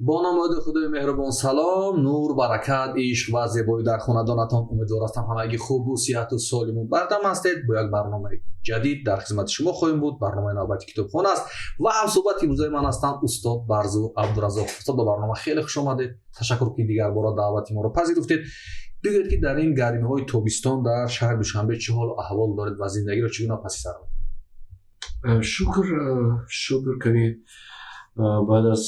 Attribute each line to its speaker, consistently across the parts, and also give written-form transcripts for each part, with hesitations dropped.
Speaker 1: Бо номи Худои меҳрубон салом, нур, баракат, ишқ ва зебоӣ дар хонадонатон. Умедвор ҳастам, ҳамагӣ хубу сиҳату солиму бардам ҳастед. Бо як барномаи ҷадид дар хизмати шумо хоҳем буд. Барномаи навбати «Китобхона» аст ва ҳамсӯҳбати имрӯзаи ман ҳастанд устод Барзу Абдураззоқ. Устод, ба барнома хеле хуш омадед. Ташаккур, ки дигар бора даъвати моро пазируфтед. Бигӯед, ки дар ин гармиҳои тобистон дар шаҳри Душанбе чӣ ҳолу аҳвол доред ва зиндагиро чӣ гуна паси сар?
Speaker 2: Шукр, шукр. Каме баъд аз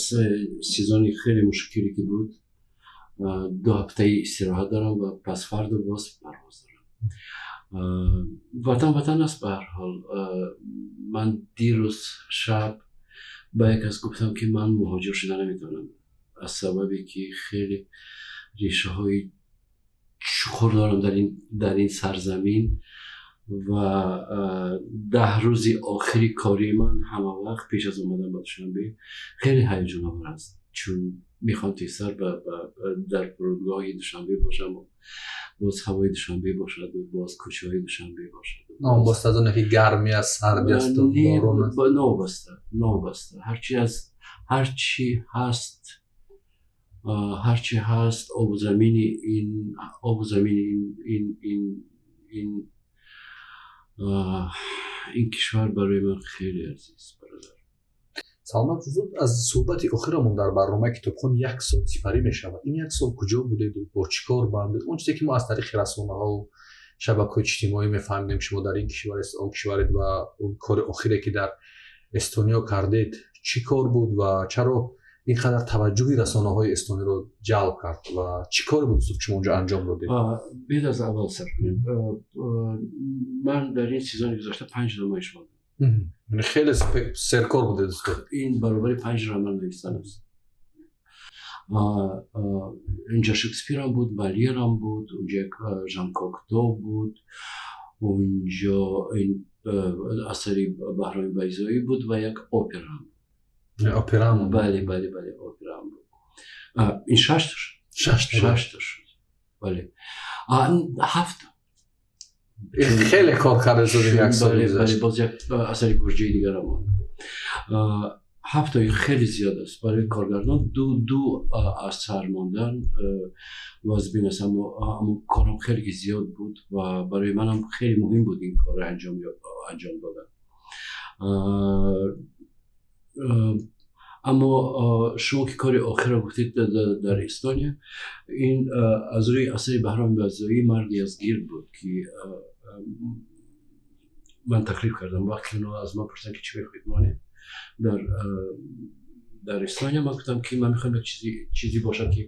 Speaker 2: сезони хеле мушкиле ки буд, 2 ҳафтаи истироҳат дорам ва пасфардо боз парвоз дорам. Ватан ватан аст. Ба ҳар ҳол, ман дирӯз шаб ба як кас гуфтам, ки ман муҳоҷир шуда наметавонам, аз сабабе ки хеле решаҳои чуқур дорам дар ин сарзамин ва 10 рӯзи охири кори ман ҳама вақт пеш аз омадан ба Душанбе хеле ҳаяҷоновар аст, чун мехоҳам тезтар дар фурудгоҳи Душанбе бошам, боз ҳавои Душанбе бошаду боз кӯчаҳои Душанбе бошад.
Speaker 1: Новобаста аз оне ки гармӣ аст, сардӣ асту борон аст?
Speaker 2: Новобаста, новобаста. Ҳарчи аз ҳарчи ҳаст, ҳарчи ҳаст, обу замини ин, обу замини ин кишвар барои ман хеле азиз, бародар.
Speaker 1: Саломат. Аз суҳбати охирамон дар барномаи «Китобхон» як сол сипарӣ мешавад. Ин як сол куҷо будеду бо чӣ кор банд буд? Он чизе ки мо аз тариқи расонаҳову шабакаҳои иҷтимоӣ мефаҳмидем, шумо дар ин кишвар, он кишваред ва кори охире ки дар Эстониё кардед, чӣ кор буд ва чаро ин қадар таваҷҷӯҳи расонаҳои эстониро ҷалб кард ва чӣ коре буд, устод, шумо онҷо анҷом додед?
Speaker 2: Биёед, аз аввал сар кунем. Ман дар ин сезони гузашта панҷ намоиш мондам.
Speaker 1: Хеле серкор будед, устод.
Speaker 2: Ин баробари панҷ роман навистан аст. Инҷа Шекспирам буд, Молерам буд, унҷа як Жан Кокто буд, унҷо ин асари Баҳроми Байзоӣ буд ва як операм.
Speaker 1: Операм?
Speaker 2: Бале, операм буд. Ин шашта шуд.
Speaker 1: Шашта.
Speaker 2: Шашта шуд, бале, ҳафта.
Speaker 1: Хеле кор карда.
Speaker 2: Як сол боз як асари гурҷии дигарам монд. Ҳафтаи хеле зиёд аст барои коргардон. Ду асар мондан вазбин аст, аммо корам хеле зиёд буд ва барои манам хеле муҳим буд ин корро анҷом додан. Аммо шумо ки кори охирро гуфтед дар Эстония, ин аз рӯи асари Баҳроми Байзоӣ «Марги Язгирд» буд, ки ман таклиф кардам. Вақте онҳо аз ман пурсиданд, ки чӣ мехоҳед монед дар Эстония, ман гуфтам, ки ман мехоҳам як чизе бошад, ки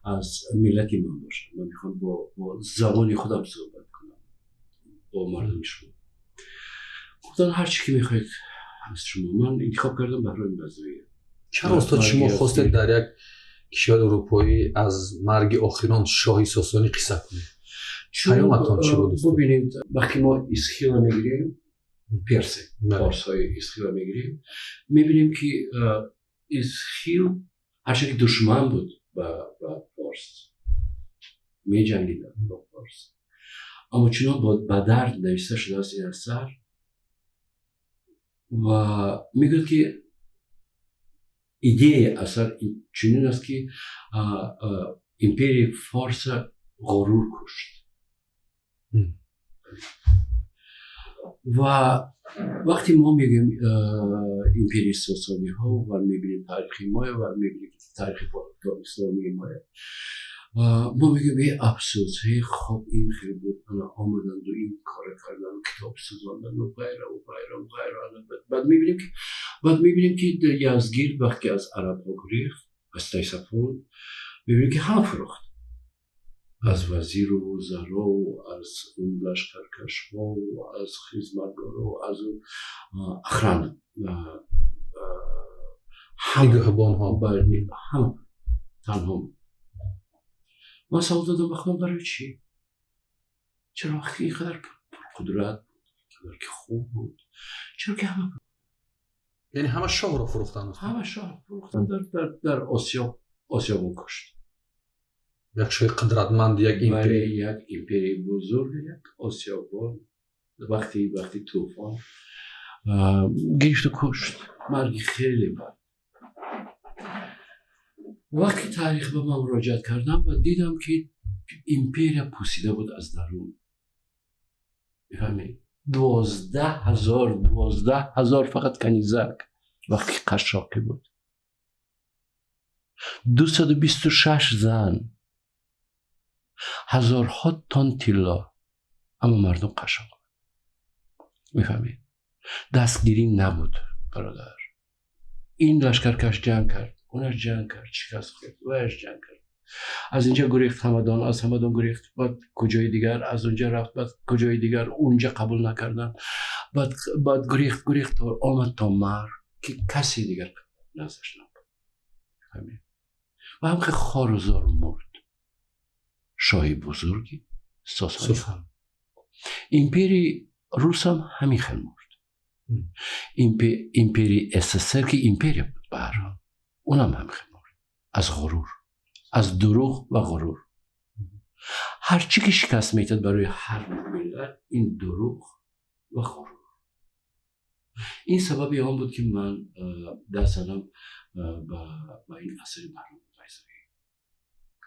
Speaker 2: аз миллати ман бошад. Ман мехоҳам бо забони худам суҳбат кунам бо мардуми шумо. Гуфтанд, ҳар чӣ ки мехоҳед аз шумо. Ман интихоб кардам Баҳроми Байзоӣ.
Speaker 1: Чаро, устод, шумо хостед дар як кишвари урупоӣ аз марги охирон шоҳи сосонӣ қисса кунед? Паёматон чӣ буд?
Speaker 2: Бубинед, вақте мо Исхила мегирем, персе, форсҳои Исхила мегирем, мебинем, ки Исхил ҳарчанд ки душман буд ба форс, меҷангиданд бо форс, аммо чунон ба дард нависта шудааст ин асар ва мегӯяд, ки идеяи асар чунин аст, ки империяи форса ғурур кушт. Ва вақте мо мегӯем империяи сосониҳо ва мебинем таърихи моя ва мебинем таърихи исломии моя, мо мегӯем: е афсӯс, е хоб, ин хел буд, ана омаданду ин кора кардану китоб сӯзондану ғайраву ғайраву ғайра. Баъд мебинем, ки Язгирд вақте аз арабҳо гурехт, аз Тайсафон, мебинем, ки ҳама фурӯхт, аз вазиру вузарову аз он лашкаркашҳову аз хизматгоро, аз он охрана.
Speaker 1: Нигаҳбонҳо.
Speaker 2: Ҳама танҳо. Ман савол додам ба худам: барои чӣ? Чаро вақте ин қадар пурқудрат буд, инқадар ки хуб буд, чаро ки ҳама?
Speaker 1: Яъне ҳама шоҳро фурӯхтанд?
Speaker 2: Ҳама шоҳ фурӯхтанд, дар осиёбон кушт.
Speaker 1: Як шоҳи қудратманд, як империя.
Speaker 2: Як империяи бузург, як осиёбон вақти тӯфон гирифту кушт. Марги хеле бад. Вақте таърих ба ман муроҷиат кардам ва дидам, ки империя пусида буд аз дарун. Мефаҳмед? 12 000, 12 000 фақат канизак вақте қашшоқӣ буд. 226 зан, ҳазорҳо тон тилло, аммо мардум қашшоқ. Мефаҳмед? Дастгирӣ набуд, бародар. Ин лашкаркаш ҷанг кард, онаш ҷанг кард, шикаст хӯрд, ваяш ҷанг кард. Аз инҷа гурехт Ҳамадон, аз Ҳамадон гурехт баъд куҷои дигар, аз онҷа рафт баъд куҷои дигар, унҷа қабул накарданд. Баъд гурехт, гурехт то омад то Марв, ки касе дигар наздаш набуд. Ва ҳам хел хору зор мурд. Шоҳи бузурги Сосониён. Империяи русам ҳамин хел мурд. Империяи СССР, ки империя буд, ба ҳар ҳол, унам ҳамин хел мурд. Аз ғурур, аз дурӯғ ва ғурур. Ҳар чӣ ки шикаст метиҳад барои ҳар миллат, ин дурӯғ ва ғурур. Ин сабаби он буд, ки ман даст задам ба ин асари Баҳроми Байзоӣ.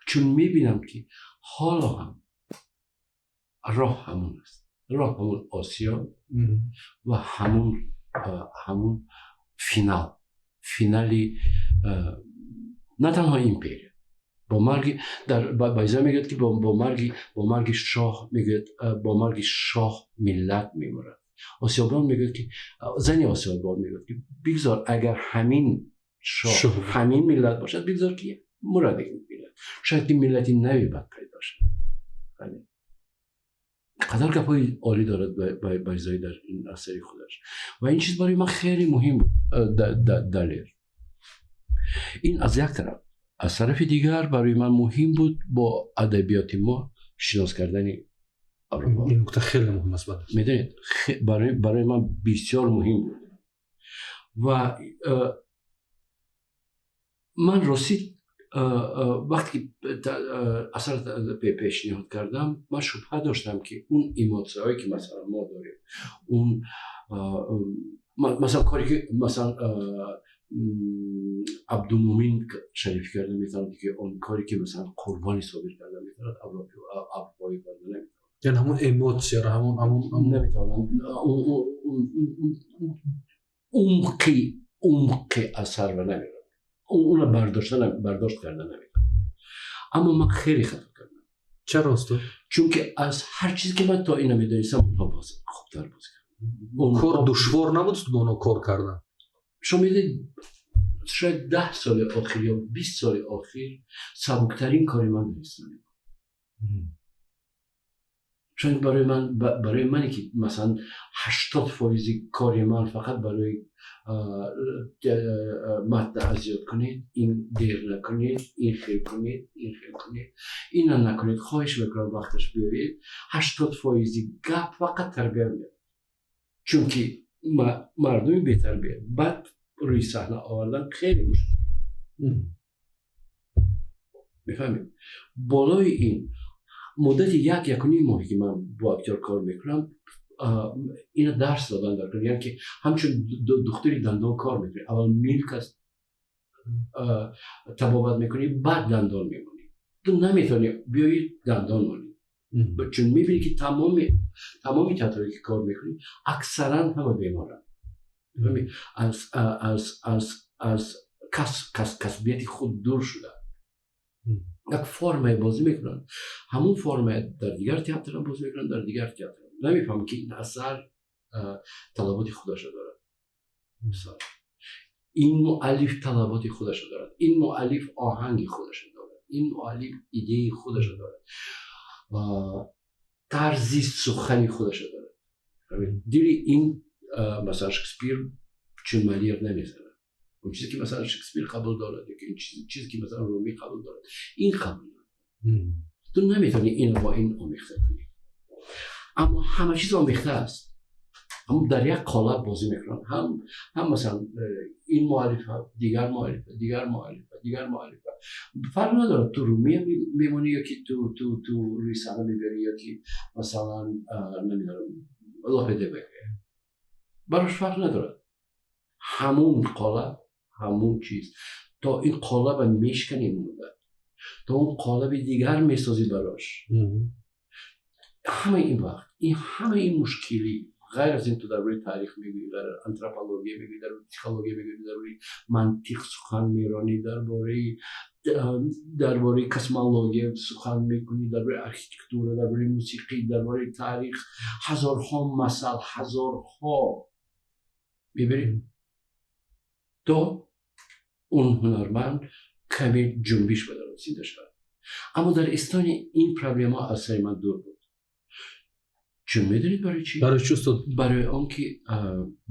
Speaker 2: Чун мебинам, ки ҳоло ҳам роҳ ҳамон аст. Роҳ ҳамон Осиё ва ҳамун финал. Финали на танҳо империя. Бо марги дар Байзо мегӯяд, ки бо марги шоҳ, мегӯяд, бо марги шоҳ миллат мемурад. Осиёбон мегӯяд, ки зани Осиёбон мегӯяд, ки бигзор, агар ҳамин шоҳ ҳамин миллат бошад, бигзор ки мурад ин миллат. Шояд ки миллати нави бад пайдо шавад. Қадар гапҳои олӣ дорад Байзоӣ дар ин асари худаш. Ва ин чиз барои ман хеле муҳим буд, Далер. Ин аз як тараф. Аз тарафи дигар, барои ман муҳим буд бо адабиёти мо шинос кардани Аврупо.
Speaker 1: Ин нукта хеле муҳим аст.
Speaker 2: Медонед, барои ман бисёр муҳим буд. Ва ман ростӣ, вақте ки асар пешниҳод кардам, ман шубҳа доштам, ки он эмоцияҳое, ки масалан мо дорем, он масалан коре ки масалан Абдумумин Шарифӣ карда метавонад, ки он коре ки масалан Қурбони Собир карда метавонад, аврупоӣ карда наметавонад.
Speaker 1: Яъне ҳамон эмоцияро, ҳамон
Speaker 2: наметавонанд. Умқи асарро намерад, уна бардошт карда наметавонад. Аммо ман хеле хато кардам.
Speaker 1: Чаро, устод?
Speaker 2: Чунки аз ҳар чизе, ки ман то ина медонистам, онҳо хубтар бозӣ карданд.
Speaker 1: Кор душвор набуд бо онҳо кор кардан?
Speaker 2: Шумо медонед, шояд 10 соли охир ё 20 соли охир сабуктарин кори ман навистанӣ буд. Чун барои мане, ки масалан 80 фоизи кори ман фақат барои матна азёд кунед, ин дер накунед, ин хел кунед, ин хел кунед, ина накунед, хоҳиш мекунам, вақташ биёед, 80 фоизи гап фақат тарбия меяд. Чунки мардуми бетарбия баъд рӯи саҳна овардан хеле мушкил. Мефаҳмед? Болои ин, муддати як, якуним моҳе, ки ман бо актёр кор мекунам, ина дарс додан дар, яъне ки ҳамчун духтури дандон кор мекунӣ: аввал милк аст табобат мекунӣ, баъд дандон мемонӣ. Ту наметавонӣ биёӣ дандон монӣ, чун мебинӣ, ки тамоми театрое, ки кор мекунӣ, аксаран ҳама беморанд, аз касбияти худ дур шуда, як формае бозӣ мекунанд, ҳамун формае дар дигар театрам бозӣ мекунанд, дар дигар театрам. Намефаҳмам, ки ин асар талаботи худашро дорад, ин муаллиф талаботи худашро дорад, ин муаллиф оҳанги худашро дорад, ин муаллиф идеяи худашро дорад, тарзи сухани худашро дорад. Дили ин масалан Шекспир чун Молер намезанад. Он чизе, ки масалан Шекспир қабул дорад, ё чизе, ки масалан Румӣ қабул дорад, ин қабул надорад. Ту наметавонӣ инро бо ин омехта кунӣ, аммо ҳама чиз омехта аст, ҳам дар як қолаб бозӣ мекунанд, ҳам масалан ин муаллифа, дигар муаллифа, дигар муаллифа, дигар муаллифа. Фарқ надорад, ту Румия мемонӣ ё ки ту рӯи саҳна мебарӣ, ё ки масалан, намедонам, Лопе де Вега, барош фарқ надорад. Ҳамун қолаб, ҳамун чиз. То ин қолаба мешканӣ муддат, то он қолаби дигар месозӣ барош. Ҳамаи ин вақт, ин ҳамаи ин мушкилӣ, ғайр аз ин ту дар бораи таърих мегӯӣ, дар антропология мегӯӣ, дар бораи психология мегӯӣ, дар бораи мантиқ сухан меронӣ, дар бораи космология сухан мекунӣ, дар бораи архитектура, дар бораи мусиқӣ, дар бораи таърих, ҳазорҳо масъал, ҳазорҳо мебарӣ, то он ҳунарманд каме ҷунбиш ба дарун зинда шавад. Аммо дар Эстония ин проблема аз сари ман дур буд. Чун медонед барои чӣ?
Speaker 1: Барои чӣ, устод?
Speaker 2: Барои он ки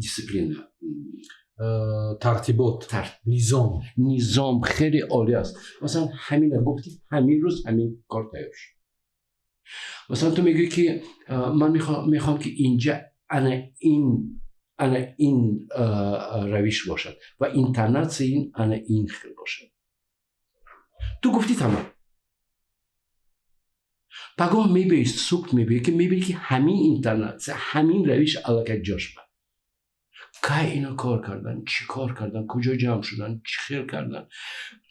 Speaker 2: дисциплина.
Speaker 1: Тартибот, низом.
Speaker 2: Низом хеле олӣ аст. Масалан, ҳамина гуфтӣ, ҳамин рӯз ҳамин кор тайёр шуд. Масалан, ту мегӯӣ, ки ман мехоҳам, ки инҷа ана ин равиш бошад ва интонатсияи ин ана ин хел бошад. Ту гуфтӣ, тамом. Пагоҳ мебиёи, субҳ мебиёӣ, ки мебинӣ, ки ҳамин интонатсия, ҳамин равиш аллакай ҷош бад. Кай ино кор кардан, чӣ кор кардан, куҷо ҷамъ шудан, чӣ хел кардан,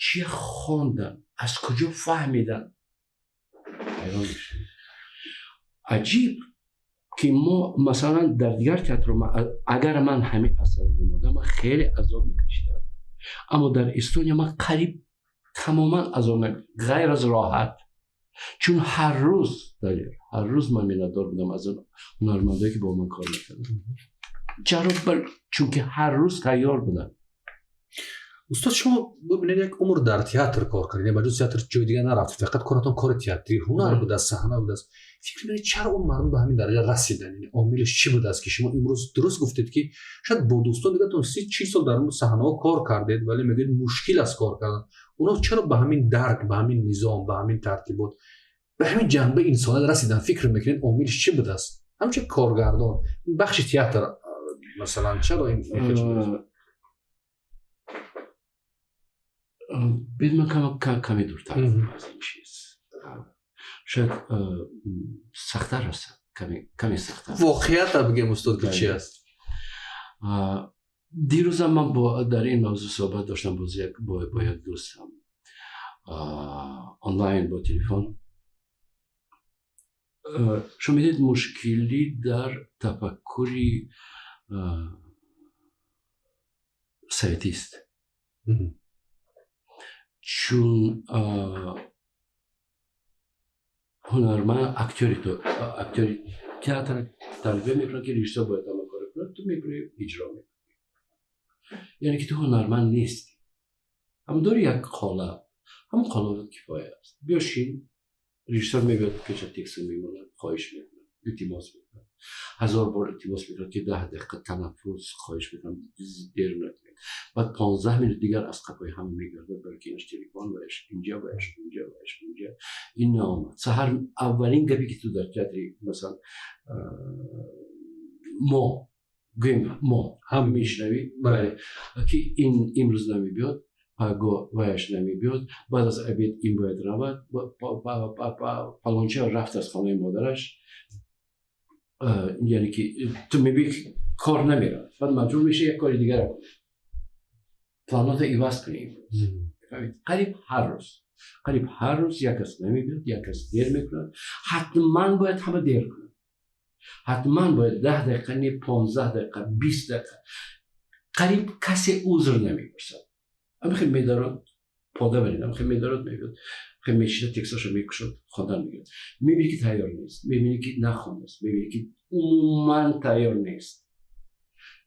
Speaker 2: чӣ хондан, аз куҷо фаҳмидан, ҳайрон мешавӣ. Аҷиб, ки мо масалан дар дигар театрро, агар ман ҳамин асар мемондам, ман хеле азоб мекашидам. Аммо дар Эстония ман қариб тамоман азоб, ғайр аз роҳат, чун ҳар рӯз, Далер, ҳар рӯз ман миннатдор будам аз он ҳунармандое, ки бо ман кор мекарданд. Чаро? Чунки ҳар рӯз тайёр буданд.
Speaker 1: Устод, шумо бибинед, як умр дар театр кор кардед, ба ҷуз театр ҷои дигар нарафтед, фақат коратон кори театрӣ, ҳунар будааст, саҳна будааст. Фикр мекунед, чаро он мардум ба ҳамин дараҷа расиданд? Яъне омилаш чӣ будааст, ки шумо имрӯз дуруст гуфтед, ки шояд бо дӯстон дигатон 30-40 сол дар он саҳнаҳо кор кардед, вале мегӯед, мушкил аст кор кардан. Онҳо чаро ба ҳамин дарк, ба ҳамин низом, ба ҳамин тартибот, ба ҳамин ҷанбаи инсоният расиданд? Фикр мекунед, омилаш чӣ будааст? Ҳамчун коргардон, бахши театр, масалан, чаро ин?
Speaker 2: Бид ман каме дуртар аз ин чиз, шояд сахттар аст, каме сахттар.
Speaker 1: Воқеията бигем, устод, ки чи аст?
Speaker 2: Дирӯзам ман дар ин мавзӯъ суҳбат доштам боз бо як дӯстам онлайн, бо телефон. Шумо медонед, мушкилӣ дар тафаккури советист, чун ҳунарманд, актёри театр тарбия мекунад, ки режиссёр бояд ҳама кора кунад, ту мебурӣ, иҷро мекунӣ. Яъне ки ту ҳунарманд нестӣ, ҳам дори як қолаб, ҳамон қолабат кифоя аст. Биё шин, режиссёр мебиёд, пеша текста мемонад, хоҳиш мекунад, илтимос мекунад, ҳазор бор илтимос мекунад, ки 10 дақиқа танаффус хоҳиш мекунам, дер накунед. Баъд 15 минут дигар аз қафои ҳама мегардад, барои ки инаш телефон ваяш инҷа, ваяш унҷа, ваяш унҷа, ин наомад. Саҳар аввалин гапе, ки ту дар театри, масалан, мо гӯем, мо ҳам мешунавӣ, бале, ки ин имрӯз намебиёд, пагоҳ ваяш намебиёд, баъд аз обед ин бояд равад, фалонча рафт аз хонаи модараш. Яъне ки ту мебинӣ, кор намеравад, баъд маҷбур мешавӣ як кори дигарро кунӣ, планота иваз кунӣ. Қариб ҳар рӯз, қариб ҳар рӯз як кас намебиёд, як кас дер мекунад. Ҳатман бояд ҳама дер кунад, ҳатман бояд 10 дақиқа, не, 15 дақиқа, 20 дақиқа. Қариб касе узр намепурсад. Ҳамихел медарод, пода баред, ҳамихел медарод, мебиёд, хел мешида, тексташо мекушод, хондан мегирад. Мебинӣ, ки тайёр нест, мебинӣ, ки нахондааст, мебинӣ, ки умуман тайёр нест.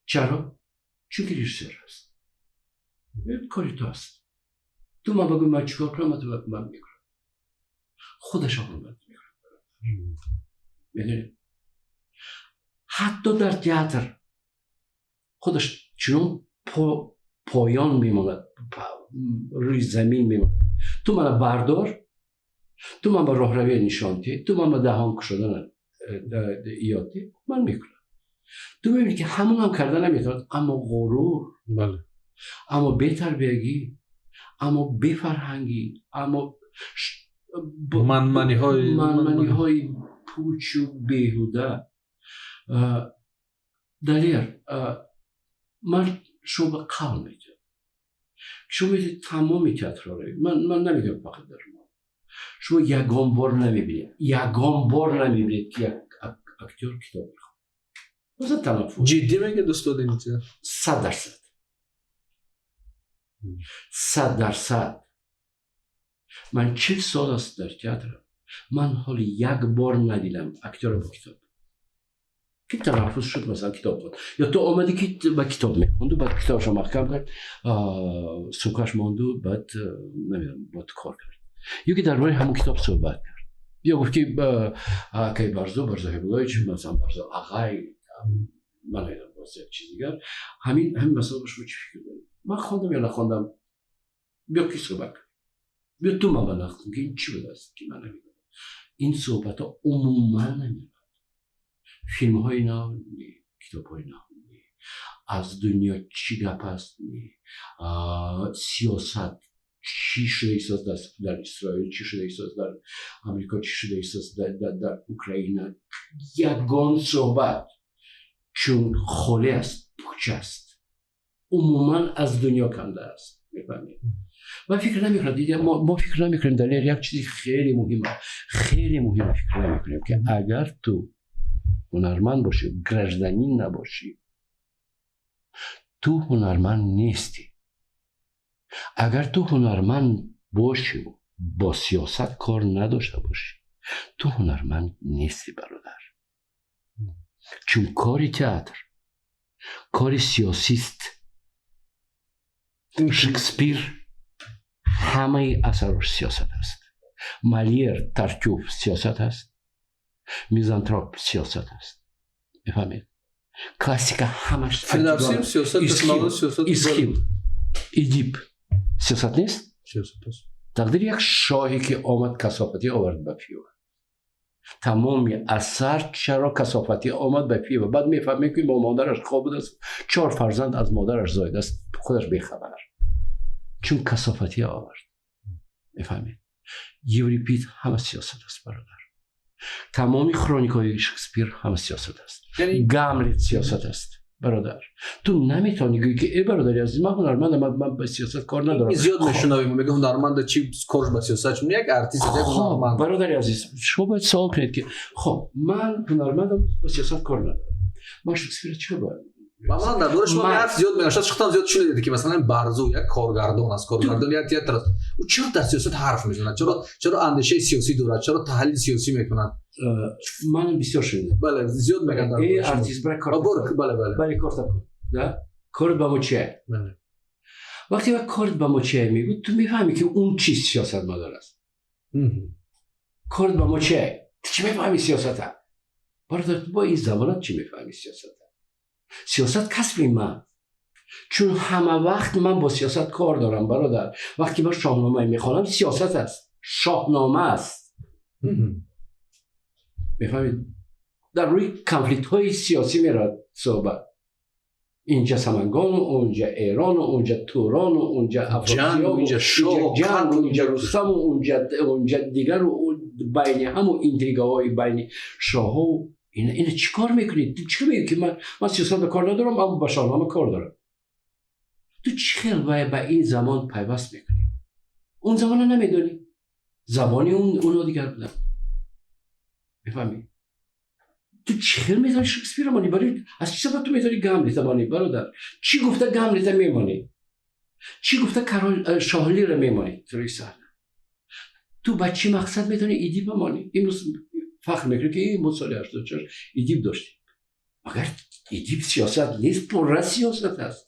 Speaker 2: Чаро? Чунки режиссёр аст, кори ту аст, ту ман багӯ ман чикор кунам, ман мекунам. Худашо ҳурмат мекунад, медонед, ҳатто дар театр худаш чунон поён мемонад, рӯи замин мемонад. Ту мана бардор, ту ман ба роҳравия нишон диҳ, ту ман ба даҳон кушодан ёд диҳ, ман мекунам. Ту мебинӣ, ки ҳамонам карда наметавонад, аммо ғурур, аммо бетарбиягӣ, аммо бефарҳангӣ, аммо манманиҳои пучу беҳуда. Далер, ман шумо ба қавл медиҳам. Шумо медонед, тамоми театрҳоро, ман намегӯям фақат дар мо, шумо ягон бор намебинед, ягон бор намебинед, ки як актёр китоб мехонад. Масалан, танаффус.
Speaker 1: Ҷиддӣ мегӯед, устод, ин чиза?
Speaker 2: 100%, 100%. Ман 40 сол аст дар театрам, ман ҳоли як бор надидам актёра бо китоб, ки танаффус шуд, масалан, китоб хонд, ё ту омадӣ, ки ба китоб мехонду, баъд китобашро маҳкам кард, сумкаш монду, баъд, намедонам, бод кор кард ё ки дар бораи ҳамон китоб суҳбат кард, ё гуфт, ки акай Барзо, Барзо Ҳибуллоевич, масалан, Барзо ағай, ман намедонам, боз як чиз дигар, ҳамин масъала ба шумо чӣ фикр доред, ман хондам ё нахондам, биё ки суҳбат кунем, биё ту ман ба нақд кун, ки ин чӣ будааст, ки ман намедонам. Ин суҳбатҳо умуман намерад. Филмҳои нав не, китобҳои нав не, аз дунё чӣ гап аст не, сиёсат чӣ шуда истодааст дар Исроил, чӣ шуда истодааст дар Амрико, чӣ шуда истодааст дар Украина, ягон суҳбат, чун холӣ аст, пуч аст, умуман аз дунё канда аст. Мефаҳмед, ман фикр намекунам, дида, мо фикр намекунем. Далер, як чизи хеле муҳима, хеле муҳима фикр намекунем, ки агар ту ҳунарманд бошӣ, гражданин набошӣ, ту ҳунарманд нестӣ. Агар ту ҳунарманд бошиву бо сиёсат кор надошта бошӣ, ту ҳунарманд нестӣ, бародар, чун кори театр кори сиёсист. Шекспир ҳамаи асарош сиёсат аст, Молер Тартюф сиёсат аст, Мизантроп сиёсат аст. Мефаҳмед, классика ҳамаш.
Speaker 1: Фирдавсим сиёсат.
Speaker 2: Эсхил, Эдип сиёсат нест?
Speaker 1: Сиёсат аст.
Speaker 2: Тақдири як шоҳе, ки омад, касофатӣ овард ба Фива. Тамоми асар чаро касофатӣ омад ба Фива. Баъд мефаҳмем, ки бо модараш хоб будааст, чор фарзанд аз модараш зоидааст, худаш бехабар, чун касофатӣ овард. Мефаҳмед, Еврипид ҳама сиёсат аст, бародар. Тамоми хроникаҳои Шекспир ҳама сиёсат аст, Гамлет сиёсат аст, бародар. Ту наметавонӣ гӯӣ, ки э, бародари азиз, ман ҳунармандам, ман ба сиёсат кор надорам.
Speaker 1: Зиёд мешунавем, мегӯ ҳунарманда чӣ корш ба сиёсат, чун як артист, як ҳунарманд.
Speaker 2: Бародари азиз, шумо бояд савол кунед, ки хоб, ман ҳунармандам, ба сиёсат кор надорам, ман Шекспира чиро бояд
Speaker 1: Ман дар бораи шумо ҳарф зиёд мегӯям, шояд шумо зиёд шунидед, ки масалан, Барзу як коргардон аст, коргардон як театр аст, ӯ чаро дар сиёсат ҳарф мезанад, чаро андешаи сиёсӣ дорад, чаро таҳлили сиёсӣ мекунад?
Speaker 2: Ман бисёр шунидам.
Speaker 1: Бале, зиёд мегӯянд дар
Speaker 2: бораи шумо. Артист, барои кор.
Speaker 1: Бале.
Speaker 2: Бале, корта кун, да, корт ба мо чия? Вақте ва корт ба мо чия мегӯ, ту мефаҳмӣ, ки он чиз сиёсатмадор аст. Корт ба мо чия, ту чӣ мефаҳмӣ сиёсата, бародар? Ту бо ин забонат чӣ мефаҳмӣ сиёсата? Сиёсат касби ман, чун ҳама вақт ман бо сиёсат кор дорам, бародар. Вақте ман Шоҳномае мехонам, сиёсат аст, Шоҳнома аст. Мефаҳмед, дар рӯи конфликтҳои сиёсӣ меравад суҳбат: инҷа Самангану, онҷа Эрону, онҷа Турону, онҷа Афросиёбу, ҷангу, инҷа Рустаму, онҷа дигару, байни ҳаму интригаҳои байни шоҳҳо. Ина чӣ кор мекунӣ? Ту чӣ мегӯӣ, ки ман сиёсат кор надорам, аммо ба Шоҳнома кор дорам? Ту чӣ хел ба ин замон пайваст мекунӣ? Он замона намедонӣ, забони оно дигар буданд. Мефаҳмӣ, ту чӣ хел метавонӣ Шекспира монӣ? Барои аз чӣ сабаб ту метавонӣ Гамлета монӣ, бародар? Чӣ гуфта Гамлета мемонӣ? Чӣ гуфта король шоҳ Лира мемонӣ рӯи саҳна? Ту ба чӣ мақсад метавонӣ Эдипа монӣ? Имрӯз фахр мекунӣ, ки мо соли 86 Эдип доштем. Магар Эдип сиёсат нест? Пурра сиёсат аст.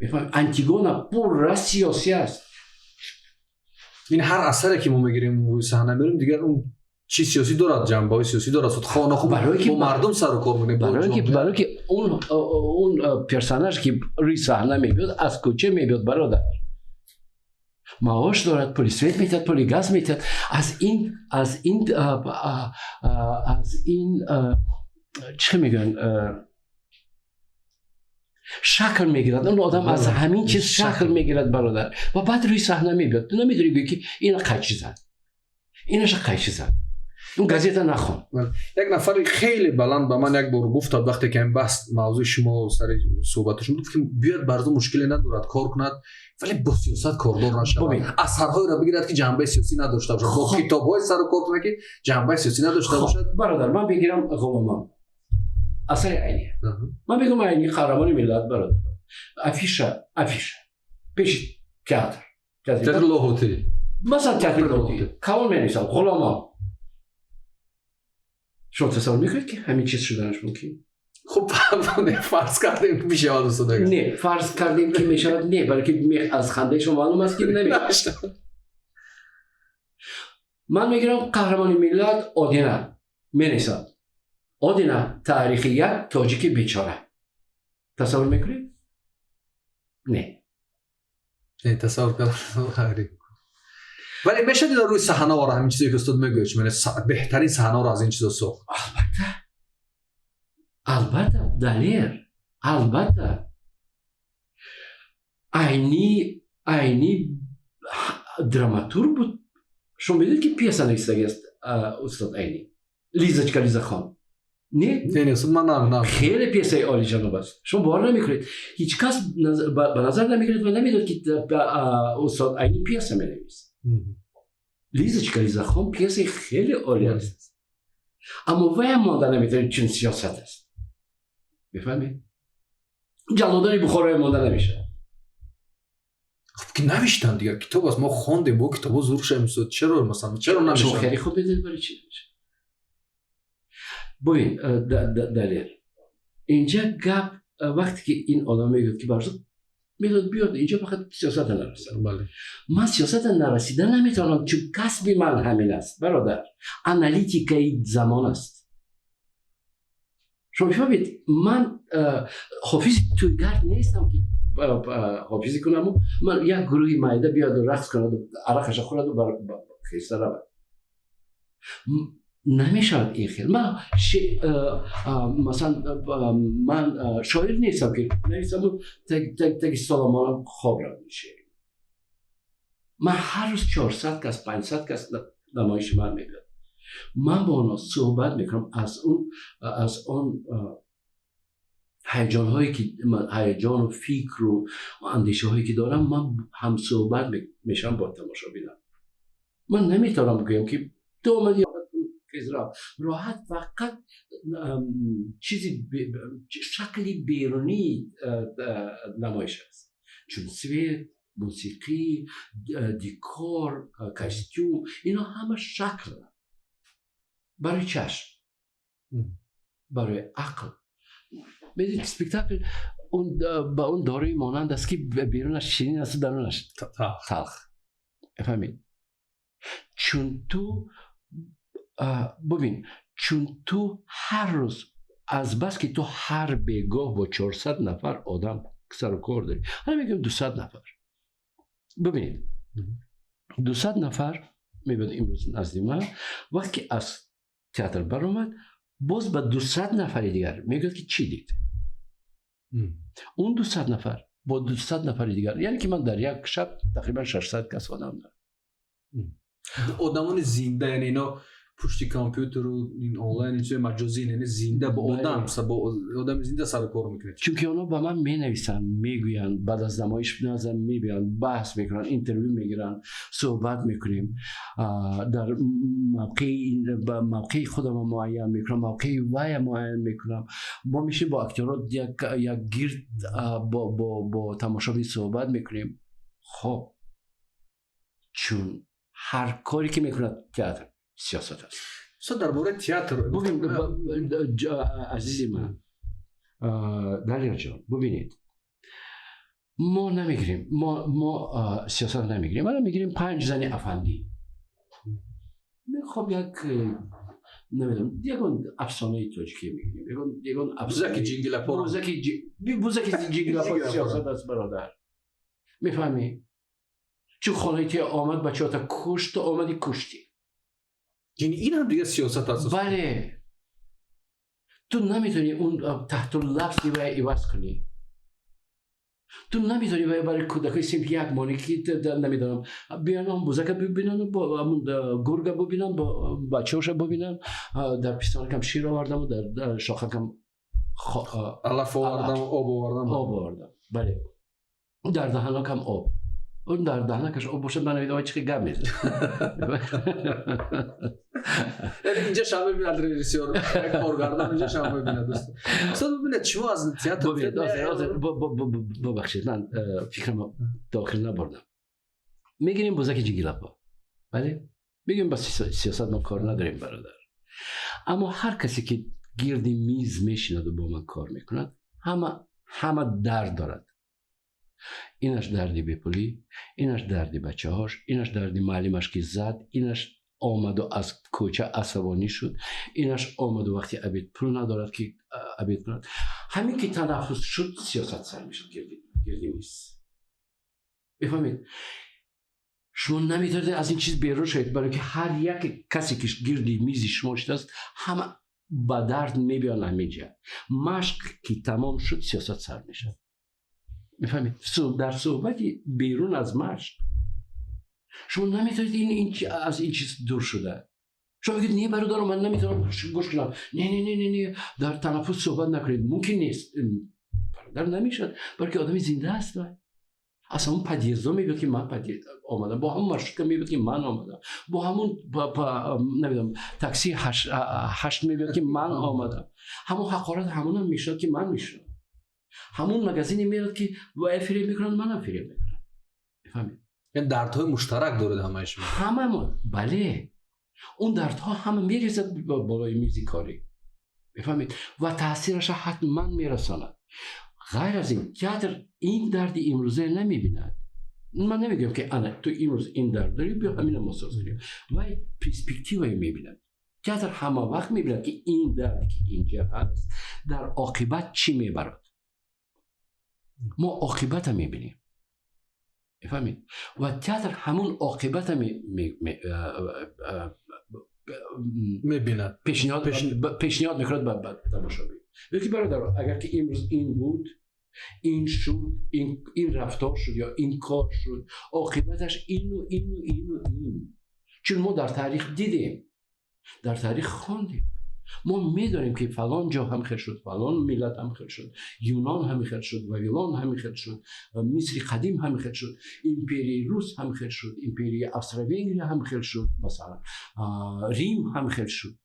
Speaker 2: Мефаҳмӣ, Антигона пурра сиёсӣ аст.
Speaker 1: Ин ҳар асаре, ки мо мегирем, рӯи саҳна мерем, дигар он чи сиёсӣ дорад, ҷанбаҳои сиёсӣ дорад. Хона хуб бо мардум сару кор мекунем.
Speaker 2: Барое ки он персонаж, ки рӯи саҳна мебиёд, аз кӯча мебиёд, бародар, маош дорад, пули свет метиҳад, пули газ метиҳад, аз ин чӣ мегӯянд, шакл мегирад. Он одам аз ҳамин чиз шакл мегирад, бародар, ва баъд рӯи саҳна мебиёд. Ту наметавонӣ гӯӣ, ки ина қайчи зад, инаша қайчи зад. Он газета нахон.
Speaker 1: Як нафари хеле баланд ба ман як бор гуфтад, вақте ки ҳамин баҳс мавзӯи шумо сари суҳбаташон гуфт, ки биёяд, Барзу мушкиле надорад, кор кунад, вале бо сиёсат кордор нашавад, асарҳоеро бигирад, ки ҷанбаи сиёсӣ надошта бошад, бо китобҳои сару кор кунад, ки ҷанбаи сиёсӣ надошта бошад.
Speaker 2: Бародар, ман бигирам Ғуломон, асари Айни, ман мегӯям Айни қаҳрамони миллат. Бародар, афиша пеши театр.
Speaker 1: Театри Лоҳутӣ.
Speaker 2: Масалан, театри Лоҳутӣ калон менависам «Ғуломон». Шумо тасаввур мекунед, ки ҳамин чиз шуданаш мумкин?
Speaker 1: Хуб, фарз кардем, мешавад, устод.
Speaker 2: Не, фарз кардем, ки мешавад, не, балки аз хандаи шумо маълум аст, ки намешавад. Ман мегирам қаҳрамони миллат Одина, менависам «Одина: таърихи як тоҷики бечора». Тасаввур мекунед? Не.
Speaker 1: Не, тасаввур кардам, вале мешавад дар рӯи саҳна ора ҳамин чизе, ки устод мегӯяд, чӣ беҳтарин саҳнаро аз ин чизо сохт.
Speaker 2: Албатта, албатта, Далер, албатта. Айни драматург буд. Шумо медонед, ки пьеса нависаги аст устод Айни, «Лизочка Лизахон», не?
Speaker 1: Не, не, устод, ман на.
Speaker 2: Хеле пьесаи олиҷаноб аст. Шумо бовар намекунед, ҳеҷ кас ба назар намегирад ва намедонад, ки устод Айни пьеса менависад. «Лизочка Лизахон» пьесаи хеле олӣ аст, аммо ваям монда наметавонед, чун сиёсат аст, мефаҳмед? «Ҷаллодони Бухороя» монда намешавад.
Speaker 1: Хуб, ки навиштан, дигар китоб аст, мо хондем, бо китобо зур шавем. Устод, чаро, масалан, чаро намешавад?
Speaker 2: Шумо хеле хуб медонед, барои чӣ намешавад. Бубин, Далер, инҷа гап вақте ки ин одам мегӯяд, ки Барзу медод биёд инҷо, фақат сиёсата нарасад. Ман сиёсата нарасида наметавонам, чун касби ман ҳамин аст, бародар, аналитикаи замон аст. Шумо мефаҳмед, ман ҳофизи тӯйгард нестам, ки ҳофизӣ кунаму ман як гурӯҳи майда биёду рақс кунаду арақаша хӯраду хеста равад. Намешавад ин хел. Ман масалан, ман шоир нестам, ки нависаму таги соломонам хоб равад шеър. Ман ҳар рӯз 400 кас, 500 кас намоиши ман мебиёд, ман бо онҳо суҳбат мекунам, аз он ҳаяҷонҳое ки ҳаяҷону фикру андешаҳое ки дорам, ман ҳамсуҳбат мешавам бо тамошобинам. Ман наметавонам бигӯям, ки ту омадӣ, роҳат. Фақат чизи шакли берунии намоиш аст, чун свет, мусиқӣ, декор, костюм, ино ҳама шакл барои чашм, барои ақл. Медонед, спектакл ба он дорои монанд аст, ки берунаш ширин асту дарунаш талх, фаҳмед? Чун ту бубин, чун ту ҳар рӯз, азбаски ту ҳар бегоҳ бо 400 нафар одам сару кор дорӣ, ҳана мегӯем 200 нафар, бубинед, 200 нафар мебиёд имрӯз назди ман. Вақте ки аз театр баромад, боз ба 200 нафари дигар мегӯяд, ки чӣ дид. Он 200 нафар бо 200 нафари дигар, яъне ки ман дар як шаб тақрибан 600 кас одам дорам.
Speaker 1: Одамони зинда, яъне ино пушти компютеру ин онлайн, ин чизи маҷозӣ, яъне зинда бо одам, бо одами зинда сару кор мекунед.
Speaker 2: Чунки онҳо ба ман менависанд, мегӯянд, баъд аз намоиш назар мебиёнд, баҳс мекунанд, интервю мегиранд, суҳбат мекунем, дар мавқеи худама муайян мекунам, мавқеи вая муайян мекунам. Мо мешинем бо актёрҳо як гирд, бо тамошобин суҳбат мекунем. Хоб, чун ҳар коре ки мекунад театр, сиёсат аст.
Speaker 1: Устод, дар бораи театр.
Speaker 2: Бубин, азизи ман Далерҷон, бубинед, мо намегирем, мо сиёсат намегирем. Ана мегирем «Панҷ зани афандӣ». Хоб, як намедонам, ягон афсонаи тоҷикӣ мегирем, ягон
Speaker 1: «Бузаки ҷингилапоро».
Speaker 2: «Бузаки ҷингилапо» сиёсат аст, бародар, мефаҳмӣ? Чун хонаи те омад, бачаҳота кушт, ту омадӣ, куштӣ.
Speaker 1: Яъне ин ҳам дигар сиёсат аст?
Speaker 2: Бале, ту наметавонӣ он таҳтуллафзи вай иваз кунӣ. Ту наметавонӣ барои кӯдакои синфи як монӣ, ки намедонам, биён, бузака бибинанд, гурга бибинанд, бачаҳоша бибинанд. Дар пистонакам шир овардаму дар шохакам
Speaker 1: алаф овардам, об овардам.
Speaker 2: Об овардам, бале, дар даҳанакам об. Он дар даҳанакаш об бошад, ман намедонам, чӣ гап мезанад.
Speaker 1: Яъне инҷа шам мебинад режиссёр, як коргардон инҷа шам мебинад, дӯст. Устод, бибинед, шумо аз театр
Speaker 2: Бубахшед, ман фикрамо дохил набурдам. Мегирем бузаки ҷигилапо, бале, мегӯем, ба сиёсат мо кор надорем, бародар, аммо ҳар касе ки гирди миз мешинаду бо ман кор мекунад, ҳама дард дорад. Инаш дарди бепулӣ, инаш дарди бачаҳош, инаш дарди муаллимаш, ки зад, инаш омаду аз кӯча асабонӣ шуд, инаш омаду вақти обед пул надорад, ки обед кунад. Ҳамин ки танаффус шуд, сиёсат сар мешуд гирди миз. Мефаҳмед, шумо наметавонед аз ин чиз берун шавед, барое ки ҳар як касе ки гирди мизи шумо шудааст, ҳама ба дард мебиён. Ҳаминҷа машқ ки тамом шуд, сиёсат сар мешавад. Мефаҳмед, дар суҳбати берун аз машқ шумо наметавонед аз ин чиз дур шуда. Шумо мегӯед: «Не, бародаро, ман наметавонам гӯш кунам, не, не, не, не, не, дар танаффус суҳбат накунед». Мумкин нест, бародар, намешавад, балки одами зинда аст. Вай аз ҳамон подъездо мебиёд, ки ман омадам, бо ҳамон маршрутка мебиёд, ки ман омадам, бо ҳамон, намедонам, такси ҳашт мебиёд, ки ман омадам, ҳамон ҳақорат ҳамонам мешавад, ки ман мешавам, ҳамон магазине мерад, ки вай фиреб мекунанд, манам фиреб мекунам. Мефаҳмед?
Speaker 1: Яъне дардҳои муштарак доред ҳамаи шумо.
Speaker 2: Ҳамамо, бале, он дардҳо ҳама мерезад болои мизи корӣ, мефаҳмед, ва таъсираша ҳатман мерасонад. Ғайр аз ин, театр ин дарди имрӯза намебинад. Ман намегӯям, ки ана ту имрӯз ин дард дорӣ, биё ҳамина мо соз кунем. Вай перспективае мебинад. Театр ҳама вақт мебинад, ки ин дарде, ки инҷа ҳаст, дар оқибат чӣ мебарад. Мо оқибата мебинем, мефаҳмед, ва театр ҳамун оқибата
Speaker 1: мебинад.
Speaker 2: Пешниҳод мекунад ба тамошобин, ки бародар, агар ки имрӯз ин буд, ин шуд, ин рафтор шуд ё ин кор шуд, оқибаташ ину, ину, ину, ин. Чун мо дар таърих дидем, дар таърих хондем, мо медонем, ки фалон ҷо ҳам хел шуд, фалон миллат ҳам хел шуд, Юнон ҳам хел шуд, Вавилон ҳам хел шуд, Мисри қадим ҳам хел шуд, империяи Рус ҳам хел шуд, империяи Австро-Венгрия ҳам хел шуд, масалан, Рим ҳам хел шуд,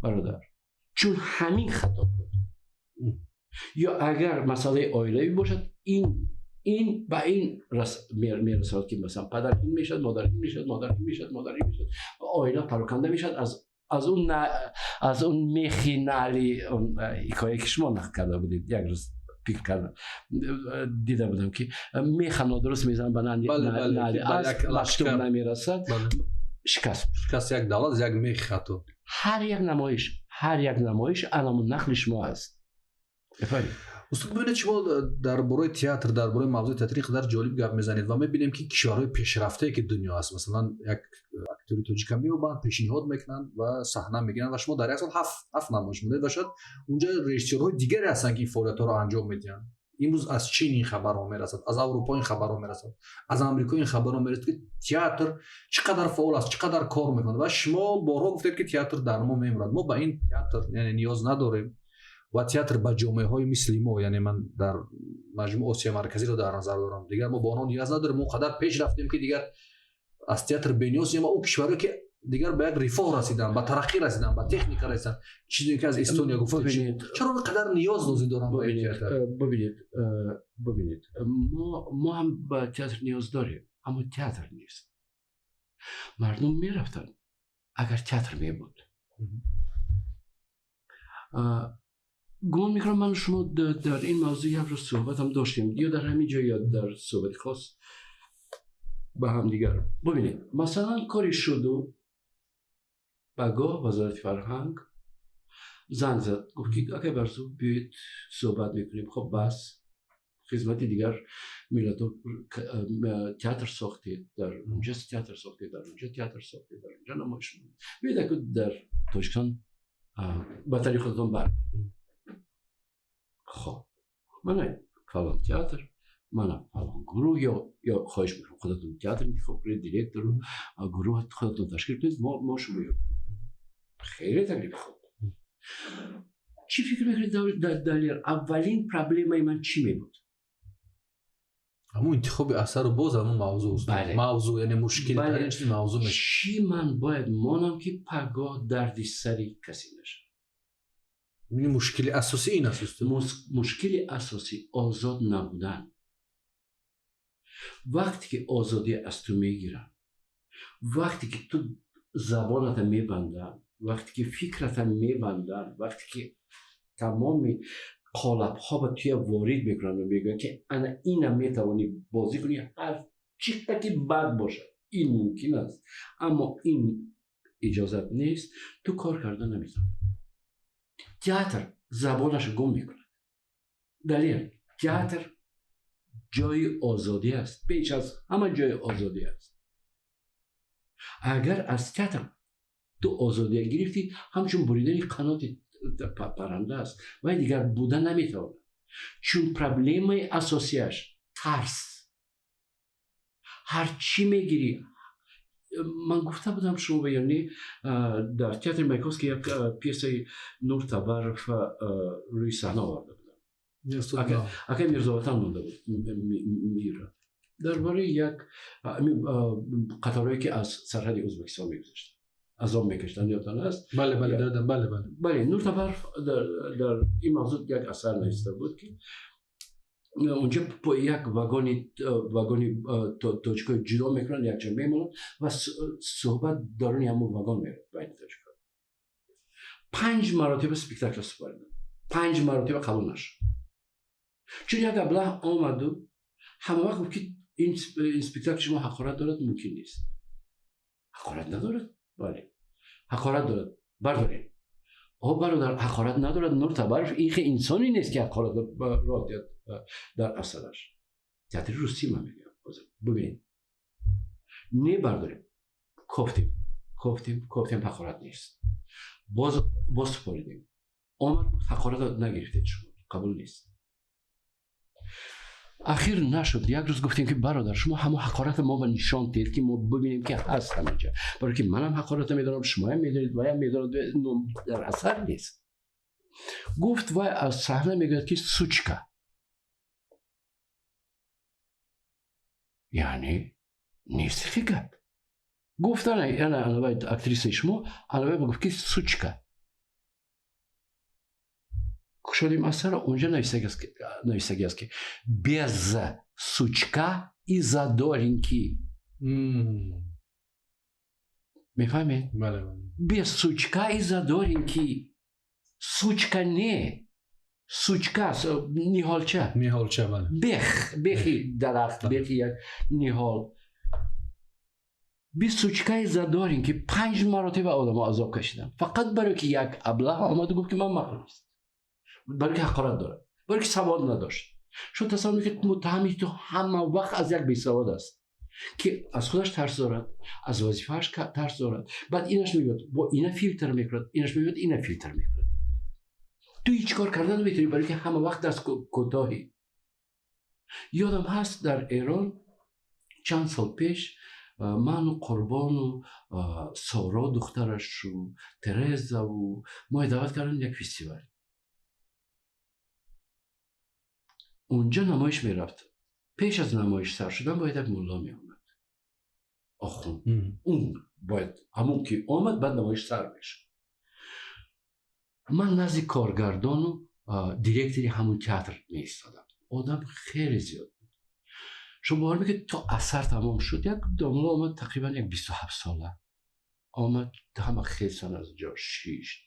Speaker 2: бародар, чун ҳамин хато буд. Ё агар масъалаи оилавӣ бошад, ин ба ин мерасонад, ки масалан, падар ин мешавад, модар ин мешавад, модар ин мешавад, модар ин мешавад, оила пароканда мешавад. Аз он мехи наъли он ҳикояе, ки шумо нақл карда будед, як рӯз фикр кардам, дида будам, ки меха нодуруст мезанад ба наъли асп, мактуб намерасад, шикаст.
Speaker 1: Шикаст як давлат як мех хато.
Speaker 2: Ҳар як намоиш анамун нақли шумо аст.
Speaker 1: Устод, бибинед, шумо дар бораи театр, дар бораи мавзӯи театр ин қадар ҷолиб гап мезанед ва мебинем, ки кишварҳои пешрафтае, ки дунё аст, масалан, як актёри тоҷика меёбанд, пешниҳод мекунанд ва саҳна мегиранд. Ва шумо дар як сол ҳафт намоиш монед ва шояд унҷа режиссёрҳои дигаре ҳастанд, ки ин фаъолиятҳоро анҷом медиҳанд. Имрӯз аз Чин ин хабарҳо мерасад, аз Аврупо ин хабарҳо мерасад, аз Амрико ин хабарҳо мерасад, ки театр чӣ қадар фаъол аст, чӣ қадар кор мекунад. Ва шумо борҳо гуфтед, ки театр дар мо мемурад, мо ба ин театр, яъне, ниёз надорем ва театр ба ҷомеаҳои мисли мо, яъне ман дар маҷмӯъ Осиёи Марказиро дар назар дорам, дигар мо ба онҳо ниёз надорем, мо қадар пеш рафтем, ки дигар аз театр бениёзем. Ва он кишварҳое, ки дигар ба як рифоҳ расиданд, ба тараққӣ расиданд, ба техника расиданд, чизе ки аз Эстония гуфтед, чаро ин қадар ниёз лозим доранд ба ин театр?
Speaker 2: Бибинед, мо ҳам ба театр ниёз дорем, аммо театр нест. Мардум мерафтанд, агар театр мебуд. Гумон мекунам, ман шумо дар ин мавзӯъ як рӯз суҳбатам доштем, ё дар ҳамин ҷо, ё дар суҳбати хос ба ҳамдигар. Бубинед, масалан, кори шуду багоҳ Вазорати фарҳанг занг зад, гуфт, ки акай Барзу, биёед, суҳбат мекунем. Хоб, бас, хизмати дигар миллатҳо театр сохтед, дар унҷа театр сохтед, дар унҷа театр сохтед, дар унҷа намоиш, биёед, аку дар Тоҷикистон ба тари худатон баргардед. Хоб, мана фалон театр. Мана фалон гурӯҳ ё хоҳиш мекунам худатон театр интихоб кунед, директору гурӯҳ худатон ташкил кунед, мо шумо ёрдам мекунем. Хеле таклифи хуб. Чӣ фикр мекунед, Далер, аввалин проблемаи ман чӣ мебуд?
Speaker 1: Ҳамун интихоби асару боз ҳамун мавзӯъ, мавзӯъ, яъне мушкилтарин чиз мавзӯъ мешавад.
Speaker 2: Чӣ ман бояд монам, ки пагоҳ дарди сари касе нашавад?
Speaker 1: Мушкили асосӣ ин аст, устод.
Speaker 2: Мушкили асосӣ озод набудан. Вақте ки озодӣ аз ту мегиранд, вақте ки ту забоната мебанданд, вақте ки фикрата мебанданд, вақте ки тамоми қолабҳо ба туя ворид мекунанд ва мегӯянд, ки ана инам метавонӣ бозӣ кунӣ, ҳар чӣ ки бад бошад, ин мумкин аст, аммо ин иҷозат нест, ту кор карда наметавонӣ. Театр забонашо гум мекунад. Далер, театр ҷои озодӣ аст, пеш аз ҳама ҷои озодӣ аст. Агар аз театр ту озодия гирифтӣ, ҳамчун буридани қаноти парранда аст, вай дигар буда наметавонад, чун проблемаи асосияш тарс. Ҳар чӣ мегирӣ, ман гуфта будам шумо ё не, дар театри Маяковский як пьесаи Нур Табаров рӯи саҳна оварда будам, акай Мирзоватан монда буд мира, дар бораи як қаторое ки аз сарҳади Ӯзбекистон мегузаштанд, азоб мекашиданд, ёдтон аст?
Speaker 1: Бале, бале, додам, бале, бале.
Speaker 2: Бале, Нур Табаров дар ин мавзӯъ як асар нависта буд, ки унҷо як вагони тоҷикҳои ҷудо мекунанд, якҷо мемонанд ва суҳбат даруни ҳамон вагон меравад байни тоҷикҳо. Панҷ маротиба спектакл супориданд, панҷ маротиба қабул нашуд, чун як аблаҳ омаду ҳама вақт гуфт, ки ин спектакл шумо ҳақорат дорад, мумкин нест. Ҳақорат надорад? Бале, ҳақорат дорад, бардорем. О бародар, ҳақорат надорад. Нур Табаров ин хе инсоне нест, ки ҳақорат роҳ диҳад дар асараш. Театри русӣ ман мегӯям ҳозир, бубинед. Не, бардорем. Кофтем, кофтем, кофтем, ҳақорат нест. Боз боз супоридем, омад, гуфт: ҳақорат нагирифтед шумо, қабул нест. Ахир нашуд. Як рӯз гуфтем, ки бародар, шумо ҳамо ҳақората мо ба нишон диҳед, ки мо бибинем, ки ҳаст ҳаминҷа, баро ки манам ҳақората медонам, шумоям медонед, ваям медонад, дар асар нест. Гуфт: вай аз саҳна мегӯяд, ки сучка, яъне нест хи гап. Гуфт: ана анавай актрисаи шумо анавай гуфт, ки сучка. Кушодем асара, унҷа нависагӣ аст, ки без сучка и задоринки. Мефаҳмед? Без сучка и задоринки. Сучка не, сучка, ниҳолча.
Speaker 1: Ниҳолча, бале.
Speaker 2: Бех, бехи дарахт, бехи як ниҳол. Без сучка и задоринки. Панҷ маротиба одамо азоб кашиданд, фақат барои ки як аблаҳ омаду гуфт, ки ман маъқул нест, барои ки ҳақорат дорад, барои ки савод надошт. Шумо тасаввур мекунед, муттаҳами ту ҳама вақт аз як бесавод аст, ки аз худаш тарс дорад, аз вазифааш тарс дорад. Баъд инаш мебиёд, бо ина филтр мекунад, инаш мебиёд, ина филтр мекунад. Ту ҳеҷ кор карда наметавонӣ, барои ки ҳама вақт даст кӯтоҳӣ. Ёдам ҳаст, дар Эрон чанд сол пеш ману Қурбону Соро духтарашу Терезаву мо даъват кардем як фестивал. Унҷа намоиш мерафт. Пеш аз намоиш сар шудан бояд як мулло меомад, охун. Он бояд ҳамон ки омад, баъд намоиш сар мешуд. Ман назди коргардону директори ҳамун театр меистодам. Одам хеле зиёд буд. Шумо бовар мекунед, то асар тамом шуд, як домла омад, тақрибан як 27 сола омад, ҳама хесан аз ҷо шишт,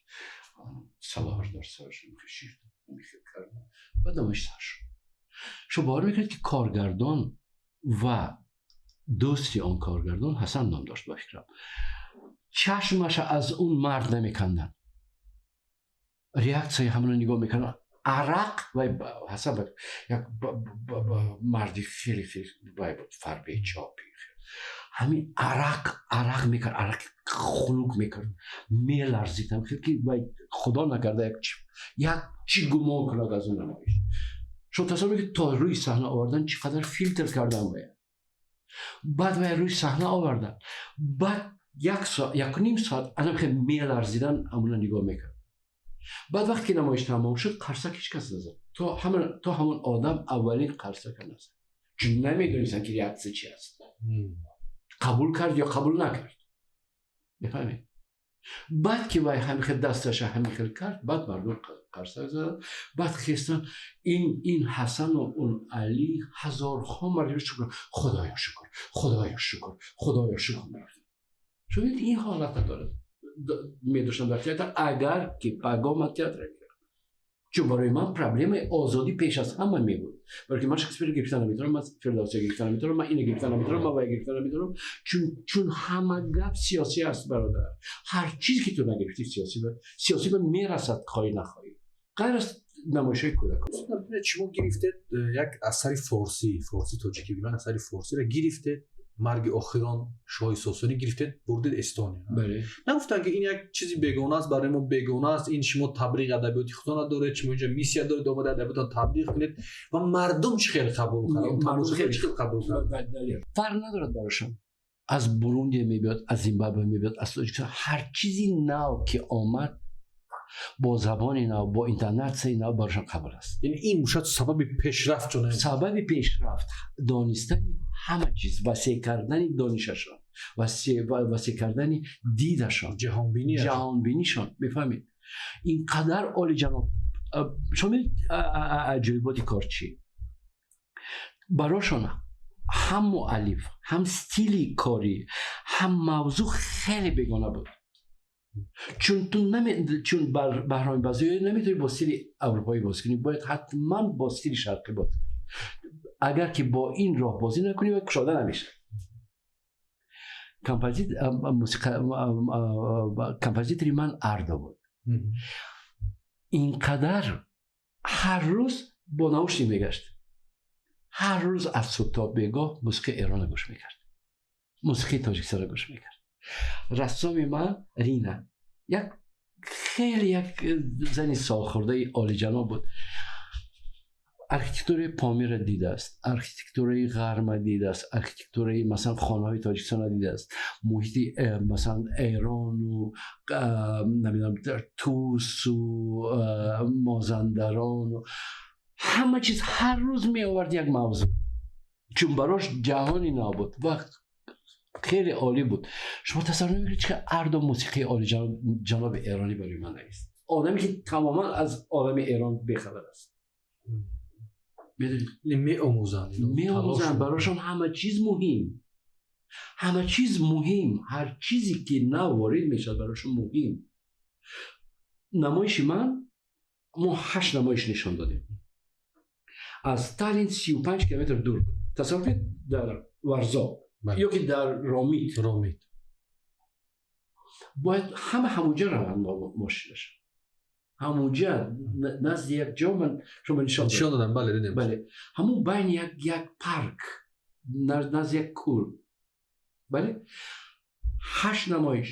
Speaker 2: салоҳаш дар сараш шишт, кард, баъд намоиш сар шуд. Шумо бовар мекунед, ки коргардон ва дӯсти он коргардон, Ҳасан ном дошт ба фикрам, чашмаша аз он мард намеканданд, реаксияи ҳамаро нигоҳ мекарданд. Арақ вай Ҳасан як марди хеле хеле вай буд, фарбе, чопи, ҳамин арақ арақ мекард, арақ хунук мекард, меларзид ки вай худо накарда як чӣ гумон кунад аз он намоиш. Шумо тасаввур мекунед, то рӯи саҳна овардан чӣ қадар филтр кардан бояд. Баъд вай рӯи саҳна овардан, баъд як соат, якуним соат анам хел меларзидан, ҳамуна нигоҳ мекард. Баъд вақте ки намоиш тамом шуд, қарсак ҳеҷ кас назад, то ҳамон одам аввалин қарсака назад, чун намедонистанд, ки реаксия чи аст, қабул кард ё қабул накард, мефаҳмед? Баъд ки вай ҳамин хел дасташа ҳамин хел кард, баъд мардум қарсак заданд. Баъд хестан, ин Ҳасану он Али, ҳазорҳо мартаба шукр, Худоё шукр, Худоё шукр, Худоё шукр мегуфтанд. Шумо ин ҳолата дорад медоштам дар театр, агар ки пагоҳ ман театр мекардам, чун барои ман проблемаи озодӣ пеш аз ҳама мебуд, барои ки ман Шекспир гирифта наметавонам, ман Фирдавсия гирифта наметавонам, ман ина гирифта наметавонам, ман вая гирифта наметавонам, чун ҳама гап сиёсӣ аст, бародар. Ҳар чизе ки ту нагирифтӣ, сиёсӣ ба мерасад, хоҳӣ нахоҳӣ, ғайр аз намоишҳои кӯдакон.
Speaker 1: Шумо гирифтед як асари форсӣ, форсӣ тоҷикӣ бигӯянд, асари форсиро гирифтед, марги охирон шоҳи Сосонӣ, гирифтед, бурдед Эстония. Нагуфтанд, ки ин як чизи бегона аст, барои мо бегона аст, ин шумо таблиғи адабиёти худо надоред, шумо инҷа миссия доред, омада адабиётон таблиғ кунед? Ва мардум чӣ хел қабул кард, чӣ хел қабул кард?
Speaker 2: Фарқ надорад барошон, аз Бурундия мебиёд, аз Зимбабве мебиёд, аз Тоҷикистон. Ҳар чизи нав ки омад, бо забони нав, бо интонатсияи нав, барошон қабул аст.
Speaker 1: Яъне ин шояд сабаби пешрафт чун
Speaker 2: Сабаби пешрафт донистани ҳама чиз, васеъ кардани донишашон, васеъ кардани дидашон.
Speaker 1: Ҷаҳонбинӣ.
Speaker 2: Ҷаҳонбинишон, мефаҳмед? Ин қадар олиҷаноб. Шумо аҷоиботи кор чӣ? Барошон ҳам муаллиф, ҳам стили корӣ, ҳам мавзӯъ хеле бегона буд, чун ту чун Баҳроми Базоӣ наметавонӣ бо стили аврупоӣ бозӣ кунӣ, бояд ҳатман бо стили шарқӣ бозӣ кунӣ. Агар ки бо ин роҳ бозӣ накунӣ, вай кушода намешавад. Композитори ман Ардо буд. Инқадар ҳар рӯз бо наушник мегашт, ҳар рӯз аз субҳ то бегоҳ мусиқии Эронро гӯш мекард, мусиқии Тоҷикистонро гӯш мекард. Рассоми ман Рина, як хеле як зани солхӯрдаи олиҷаноб буд. Архитектураи Помирро дидааст, архитектураи Ғарбро дидааст, архитектураи, масалан, хонаҳои Тоҷикистонро дидааст, муҳити масалан, Эрону, намедонам, Тусу Мозандарону ҳама чиз. Ҳар рӯз меовард як мавзӯъ, чун барош ҷаҳони нав буд ва хеле олӣ буд. Шумо тасаввур намекунед, чӣ Ардо мусиқии олиҷаноби эронӣ барои ман навист, одаме ки тамоман аз олами Эрон бехабар аст.
Speaker 1: Меомӯзанд.
Speaker 2: Меомӯзанд. Барошон ҳама чиз муҳим, ҳама чиз муҳим, ҳар чизе ки нав ворид мешавад, барошон муҳим. Намоиши ман, мо ҳашт намоиш нишон додем, аз Таллин 35 километр дур буд. Тасаввур кунед, дар Варзоб ё ки дар Ромит.
Speaker 1: Ромит.
Speaker 2: Бояд ҳама ҳамунҷа раванд, мошинашон ҳамунҷа, назди як ҷо. Ман шумо нишон
Speaker 1: нишон додам, бале, дидем.
Speaker 2: Бале, ҳамун байни як парк, назди як кӯл. Бале, ҳашт намоиш,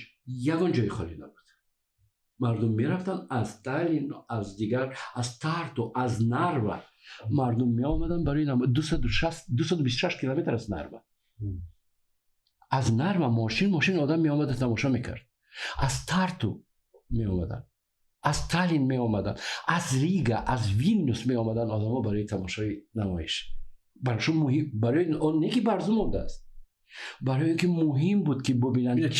Speaker 2: ягон ҷои холӣ набуд. Мардум мерафтанд аз Таллин, аз дигар, аз Тарту, аз Нарва мардум меомаданд барои 226 километр аз Нарва. Аз Нарва мошин мошин одам меомада, тамошо мекард. Аз Тарту меомаданд, аз Таллин меомаданд, аз Рига, аз Вилнюс меомаданд одамо барои тамошои намоиш. Барошон муҳим, барои он не ки барзу мондааст, барои он ки муҳим буд, ки бубинанд. Як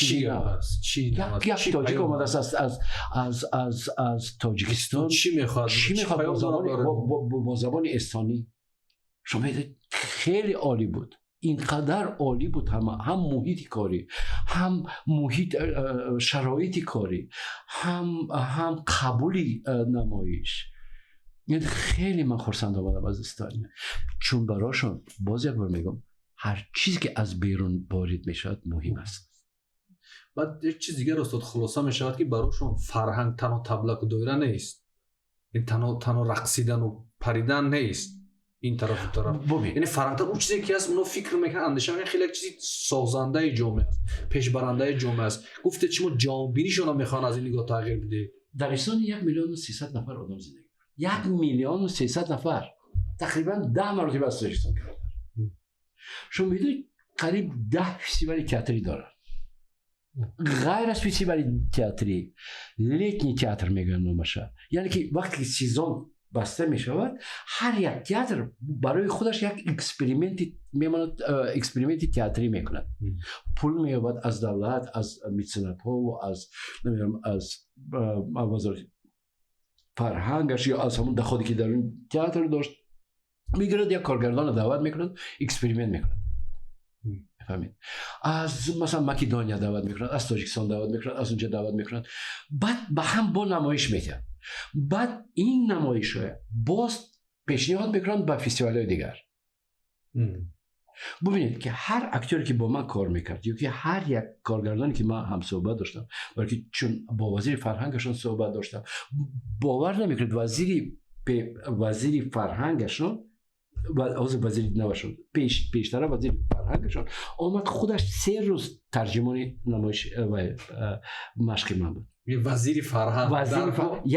Speaker 2: тоҷик омадааст аз Тоҷикистон.
Speaker 1: Чӣ мехоҳад?
Speaker 2: Чӣ мехоҳад бо забони эстонӣ? Шумо медонед, хеле олӣ буд, ин қадар олӣ буд. Ҳама, ҳам муҳити корӣ, ҳам муҳит, шароити корӣ, ҳам қабули намоиш. Хеле ман хурсанд омадам аз Эстония, чун барошон, боз як бор мегӯям, ҳар чизе ки аз берун ворид мешавад, муҳим аст.
Speaker 1: Баъд як чиз дигар, устод, хулоса мешавад, ки барошон фарҳанг танҳо таблаку доира нест, танҳо рақсидану паридан нест ин тарафу тараф. Яъне фарҳангтар он чизе ки ҳаст, оно фикр мекунанд, андеша мекунанд, хеле як чизи созандаи ҷомеа аст, пешбарандаи ҷомеа аст. Гуфтед, шумо ҷаҳонбинишонро мехоҳанд аз ин нигоҳ тағйир бидиҳед.
Speaker 2: Дар Эстония 1 300 000 нафар одам зиндагӣ мекунад, 1 300 000 нафар. Тақрибан 10 маротиба аз Тоҷикистон кардам. Шумо медонед, қариб 10 фестивали театрӣ дорад. Ғайр аз фестивали театрӣ, летний театр мегӯянд номаша. Яъне ки вақте ки сезон баста мешавад, ҳар як театр барои худаш як эксперименти мемонад, эксперименти театрӣ мекунад. Пул меёбад аз давлат, аз меценатҳову аз, намедонам, аз вазорати фарҳангаш ё аз ҳамон доходе ки дар он театр дошт мегирад, як коргардонро даъват мекунад, эксперимент мекунад. Мефаҳмед, аз масалан Македония даъват мекунад, аз Тоҷикистон даъват мекунад, аз унҷа даъват мекунад, баъд ба ҳам бо намоиш медиҳад. Баъд ин намоишҳоя боз пешниҳод мекунанд ба фестивалҳои дигар. Бубинед, ки ҳар актёре ки бо ман кор мекард ё ки ҳар як коргардоне ки ман ҳамсӯҳбат доштам, балки чун бо вазири фарҳангашон суҳбат доштам, бовар намекунед, вазири фарҳангашон, ҳозир вазири навашон, пештара вазири фарҳангашон омад, худаш 3 рӯз тарҷимони намоиш машқи ман буд.
Speaker 1: Вазири фарҳанг?
Speaker 2: Вазири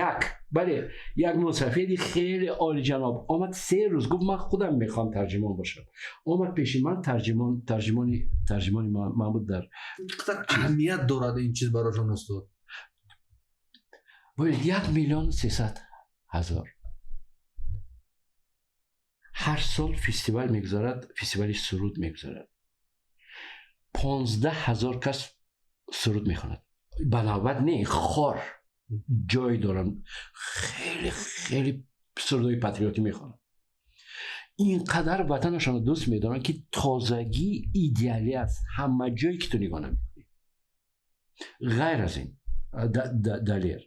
Speaker 2: як, бале, як мусафеди хеле олиҷаноб омад, 3 рӯз гуфт: «Ман худам мехоҳам тарҷимон бошам». Омад пеши ман, тарҷимон, тарҷимони ман буд дар
Speaker 1: Қадар аҳамият дорад ин чиз барошон, устод?
Speaker 2: Бубинед, 1 300 000 ҳар сол фестивал мегузарад, фестивали суруд мегузарад, 15 000 кас суруд мехонад ба навбат, не, хор ҷой дорам, хеле хеле сурудҳои патриотӣ мехонанд. Ин қадар ватанашонро дӯст медоранд, ки тозагӣ идеалӣ аст, ҳама ҷое ки ту нигоҳ намекунӣ. Ғайр аз ин, Далер,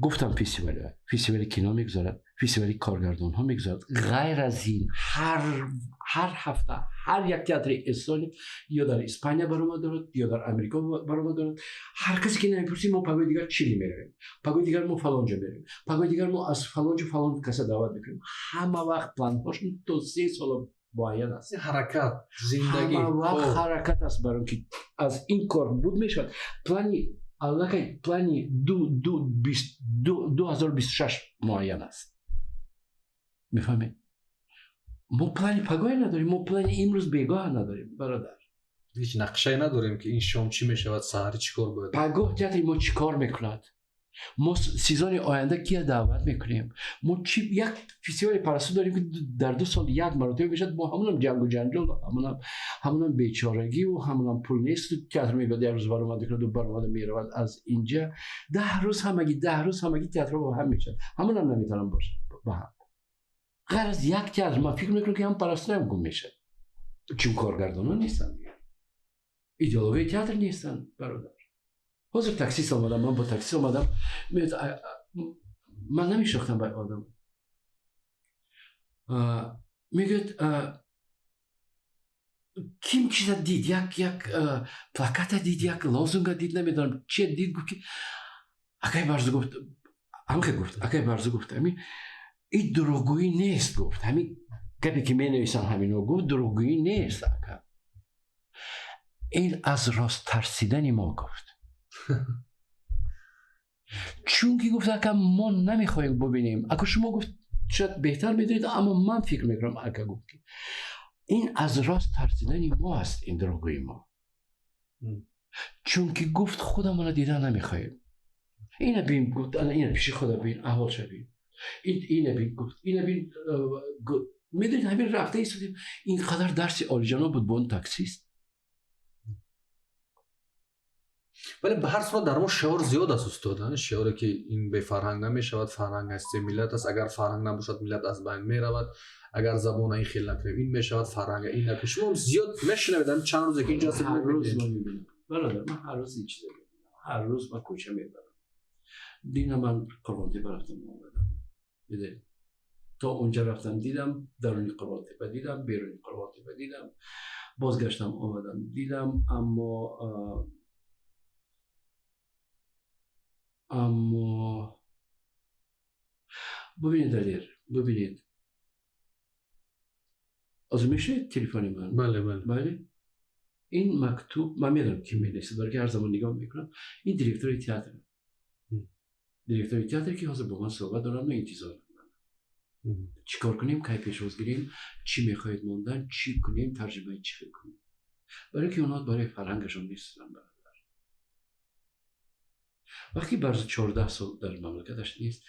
Speaker 2: гуфтам, фестивали, фестивали кино мегузарад, фестивали коргардонҳо мегузарад. Ғайр аз ин, ҳар ҳафта ҳар як театри Эстония ё дар Испания баромад дорад, ё дар Амрико баромад дорад. Ҳар касе ки намепурсӣ: мо пагоҳи дигар Чили меравем, пагоҳи дигар мо фалон ҷо меравем, пагоҳи дигар мо аз фалон ҷо фалон каса даъват мекунем. Ҳама вақт планҳошон то 3 сола муайян аст.
Speaker 1: Ҳаракат, зиндагӣ.
Speaker 2: Ҳама вақт ҳаракат аст, барои ки аз ин кор буд мешавад. Плани аллакай, плани 2026 муайян аст, мефаҳмед? Мо плани пагоҳе надорем, мо плани имрӯз бегоҳ надорем, бародар.
Speaker 1: Ҳеҷ нақшае надорем, ки ин шом чӣ мешавад, саҳари чӣ кор бояд.
Speaker 2: Пагоҳ театри мо чӣ кор мекунад, мо сезони оянда кия даъват мекунем, мо чи як фестивали Парасту дорем, ки дар 2 сол як маротиба мешавад, бо ҳамонам ҷангу ҷанҷол, ҳамонам бечорагиву ҳамонам пул нест. Театр мебиёд, як рӯз баромад мекунаду баромада меравад аз инҷа. 10 рӯз ҳамагӣ, 10 рӯз ҳамагӣ театрҳо бо ҳам мешавад, ҳамонам наметавонам бошад ба ҳам. Ғайр аз як театр, ман фикр мекунам, ки ҳам Парастуам гум мешавад, чун коргардонон нестанд, идеологияи театр нестанд, бародар. Ҳозир таксист омадам, ман бо таксист омадам, ман намешинохтам ба одам. Мегӯяд: «Ким чиза дид, як плаката дид, як лозунга дид, намедонам че дид». Гуфт, ки акай Барзу, гуфт, ҳамхе гуфт, акай Барзу, гуфт, ҳамин ин дурӯғгӯӣ нест, гуфт, ҳамин гапе ки менависам, ҳамино, гуфт, дурӯғгӯӣ нест, ака, ин аз рост тарсидани мо, гуфт, чунки, гуфт, ака, мо намехоҳем бубинем. Ака, шумо, гуфт, шояд беҳтар медонед, аммо ман фикр мекунам, ака, гуфт, ки ин аз рост тарсидани мо аст, ин дурӯғгӯи мо, чунки, гуфт, худамонро дида намехоҳем. Ина бин, гуфт, ина пиши худа бин, аҳволша бин, ина бин, гуфт, ина бин. Медонед, ҳамин рафта истодем, ин қадар дарси олиҷаноб буд бо он таксист.
Speaker 1: Вале ба ҳар сурат дар мо шиор зиёд аст, устод, шиоре ки ин бефарҳанг намешавад, фарҳанг ҳастии миллат аст, агар фарҳанг набошад, миллат аз байн меравад, агар забона ин хел накунем, ин мешавад, фарҳанга ин накунем. Шумо зиёд мешунавед, ҳамин чанд рӯзе ки инҷо ҳастед?
Speaker 2: Ҳар рӯз ман мебинам, бародар, ман ҳар рӯз ин чиза мебинам, ҳар рӯз ман кӯча мебарам. Дина ман Қурғонтепа рафтам, омадам, медонед, то онҷа рафтам, дидам, даруни Қурғонтепа дидам, беруни Қурғонтепа дидам, бозгаштам, омадам, дидам. Аммо бубинед, Далер, бубинед, ҳозир мешунавед телефони ман?
Speaker 1: Бале, бале.
Speaker 2: Бале, ин мактуб, ман медонам, ки менависад, барои ки ҳар замон нигоҳ мекунам. Ин директори театр, директори театре, ки ҳозир бо ман суҳбат доранд ва интизоранд. Чӣ кор кунем, кай пешвоз гирем, чӣ мехоҳед мондан, чӣ кунем, тарҷимаи чӣ хел кунем? Барои ки онҳо барои фарҳангашон месӯзанд, бародар. Вақте Барзу 14 сол дар мамлакаташ нест,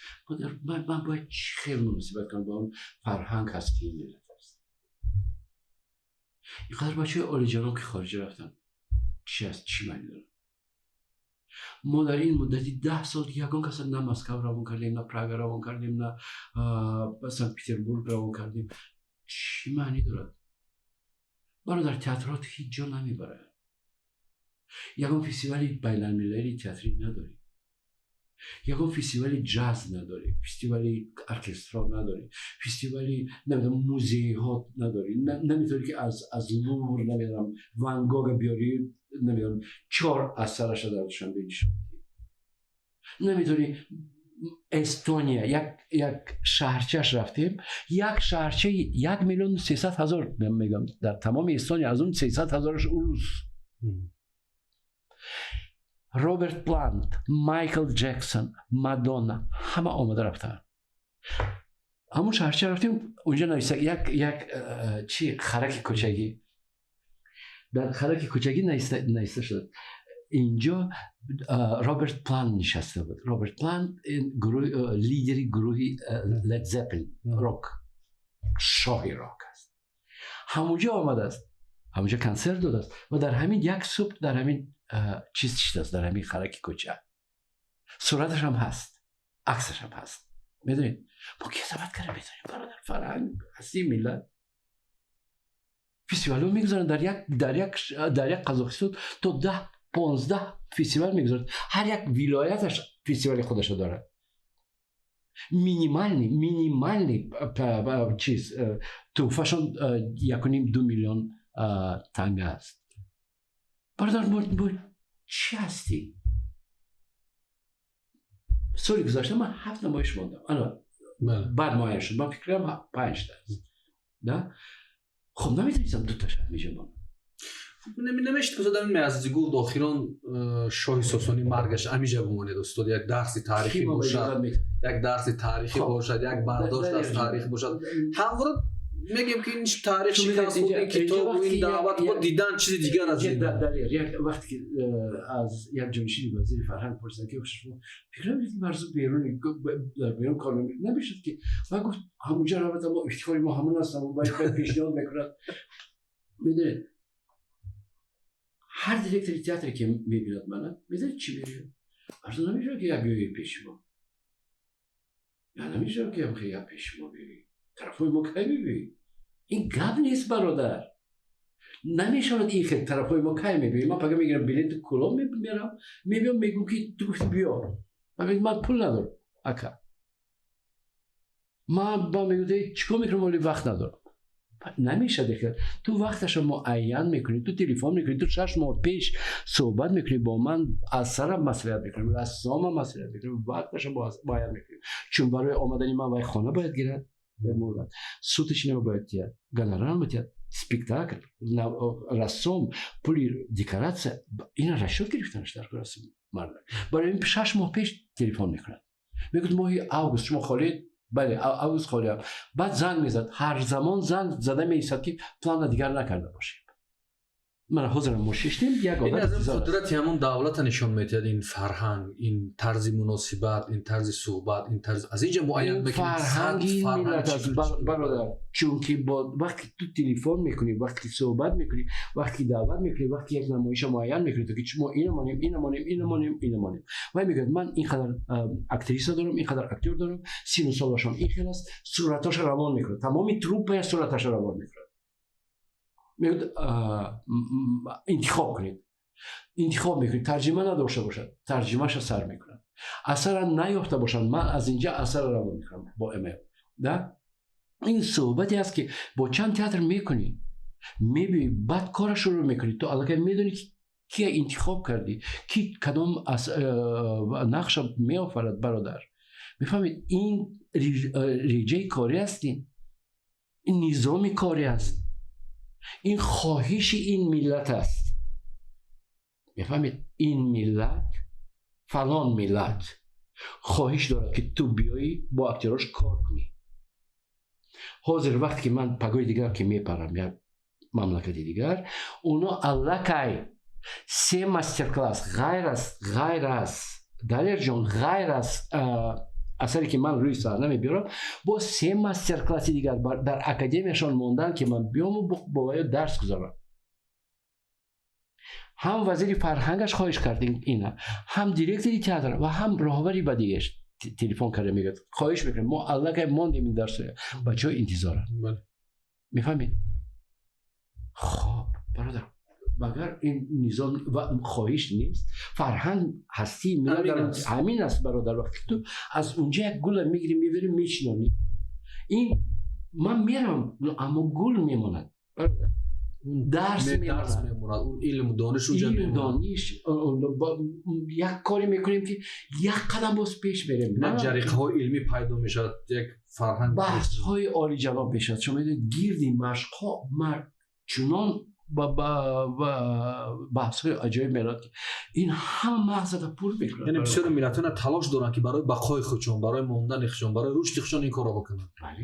Speaker 2: ман бояд чӣ хел муносибат кунам ба он фарҳанг ҳаст, ки ин миллат аст? Инқадар бачаҳои олиҷаноб, ки хориҷа рафтанд, чӣ аст, чӣ маъни дорад? Мо дар ин муддати 10 сол ягон каса на Москав равон кардем, на Прага равон кардем, на Санкт Петербург равон кардем. Чӣ маънӣ дорад, бародар? Театрот ҳеҷ ҷо намебарад, ягон фестивали байналмилалии театрӣ надорем, ягон фестивали ҷаз надорем, фестивали оркестро надорем, фестивали, намедонам, музейҳо надорем. Наметавонӣ ки аз Лувр, намедонам, Ван Гога биёрӣ, намедонам, чор асараша дар Душанбе нишон диҳӣ. Наметавонӣ. Эстония як шаҳрчаш рафтем, як шаҳрчаи 1 300 000, мегам, дар тамоми Эстония, аз он 300 000-аш урус. Роберт Плант, Майкл Ҷексон, Мадонна ҳама омада рафтанд. Ҳамон шаҳрча рафтем, унҷа нависта як чи хараки кӯчагӣ, дар хараки кӯчагӣ нависта шуд: инҷо Роберт Плант нишаста буд. Роберт Плант лидери гурӯҳи Лед Зеппелин, рок, шоҳи рок аст. Ҳамунҷо омадааст, ҳамунҷо консерт додааст ва дар ҳамин як субҳ дар ҳамин чиз шидааст, дар ҳамин хараки кӯча. Сураташ ҳам ҳаст, аксаш ҳам ҳаст. Медонед, мо ки даъват карда метавонем, бародар? Фарҳанг ҳасти миллат. Фестивалҳо мегузаранд дар як Қазоқистон то 10-15 фестивал мегузарад. Ҳар як вилояташ фестивали худашо дорад. Минимальный чиз тӯҳфашон 1,5-2 миллион танга аст. Бародар, мо чӣ ҳастем? Соли гузашта ман ҳафт намоиш мондам. Ана баъд муайян шуд, ман фикр кардам, панҷта аст да. Хуб, наметавонистам дуташа ҳамиҷа монам.
Speaker 1: Намешид, ки устод Амин Азизигул охирон шоҳи Сосонӣ маргаш амиҷа бимонед, устод, як дарси таърихӣ бошад, як дарси таърихӣ бошад, як бардошт аз таърих бошад. Ҳамвора мегем, ки ин таърих шикаст буд, ин китобу ин даъват бо дидан чизи дигар аз ин.
Speaker 2: Як вақте ки аз як ҷонишини вазири фарҳанг пурсиданд, ки шумо фикр намекунед, ки Барзу берун, дар берун кор намешуд, ки ва гуфт: ҳамунҷа равад, мо ифтихори мо ҳамон аст, бояд пешниҳод мекунад. Медонед, ҳар директори театре ки мебинад мана, медонед, чӣ мегӯяд? Барзу, намешавад, ки як биёи пеши мо, я намешавад, ки як пеши мо биёӣ, тарафҳои мо кай мебиёӣ? Ин гап нест, бародар, намешавад. Ин хел тарафҳои мо кай мебиёӣ? Ман пага мегирам билети Кӯлоб, мерам, мебиём, мегӯм, ки ту гуфти биё. Ман пул надорам, ака. Ман ба мегӯям, чӣ кор мекунам, оли вақт надорам. Намешад. Ту вақташа муайян мекунӣ, ту телефон мекунӣ, ту 6 моҳ пеш суҳбат мекунӣ бо ман, аз сарам маслиҳат мекунем, рассома маслиҳат мекунем, вақташа муайян мекунем, чун барои омадани ман вай хона бояд гирад, суточный бояд диҳад, гонорар медиҳад, спектакл, рассом, пули декоратсия, ина расчёт гирифтанаш дар кор аст. Мардак барои ин 6 моҳ пеш телефон мекунад, мегӯяд: моҳи август шумо холид? Бале, август холиам. Баъд занг мезад, ҳар замон занг зада меистад, ки плана дигар накарда бошем. Мана ҳозирам мо шиштем, як
Speaker 1: одам қудрати ҳамон давлата нишон медиҳад. Ин фарҳанг, ин тарзи муносибат, ин тарзи суҳбат, ин тарз аз инҷа муайян.
Speaker 2: Фарҳанги миллат аст, бародар, чунки бо вақте ту телефон мекунӣ, вақте суҳбат мекунӣ, вақте даъват мекунӣ, вақте як намоиша муайян мекунӣ, то ки мо ина монем, ина монем, ина монем, ина монем, вай мегӯяд: ман ин қадар актриса дорам, ин қадар актёр дорам, сину солашон ин хел аст. Суратоша равон мекунад, тамоми труппая сураташа равон мекунад, мегӯяд: интихоб кунед. Интихоб мекунед, тарҷима надошта бошад, тарҷимаша сар мекунад, асара наёфта бошад, ман аз инҷа асара равон мекунам бо эмейл да. Ин суҳбате аст, ки бо чанд театр мекунӣ, мебиёӣ, баъд кора шурӯъ мекунӣ. Ту аллакай медонӣ, ки кия интихоб кардӣ, ки кадом нақша меофарад. Бародар, мефаҳмед, ин реҷаи корӣ аст, ин низоми корӣ аст, ин хоҳиши ин миллат аст. Мефаҳмед, ин миллат, фалон миллат хоҳиш дорад, ки ту биёӣ, бо актёрош кор кунӣ. Ҳозир вақте ки ман пагоҳи дигар ки мепарам як мамлакати дигар, оно аллакай се мастер-класс ғайр аз Далерҷон, ғайр аз асаре ки ман рӯи саҳна мебиёрам, боз се мастер-класси дигар дар академияшон монданд, ки ман биёму бо ваё дарс гузорам. Ҳам вазири фарҳангаш хоҳиш кард ина, ҳам директори театр ва ҳам роҳбари бадиеш телефон карда мегӯяд: «Хоҳиш мекунем, мо аллакай мондем ин дарсо, бачаҳо интизоранд». Мефаҳмед? Хоб, бародар, магар ин низом ва хоҳиш нест? Фарҳанг ҳастии миллат ҳамин аст, бародар. Вақте ту аз унҷа як гула мегирӣ, мебарӣ, мешинонӣ, ин ман меравам, аммо гул мемонад, бародар, дарс.
Speaker 1: Мемонад, он илму дониш
Speaker 2: унҷа. Дониш. Як коре мекунем, ки як қадам боз пеш мерем.
Speaker 1: Ҷариқаҳои илмӣ пайдо мешавад, як фарҳанг.
Speaker 2: Баҳсҳои олиҷаноб мешавад. Шумо медонед, гирди машқҳо чунон баҳсҳои аҷоиб меравад, ки ин ҳама мағзата пур мекунад.
Speaker 1: Яъне бисёри миллатона талош доранд, ки барои бақои худшон, барои мондани худшон, барои рушди худшон ин корро бикунанд.
Speaker 2: Бале,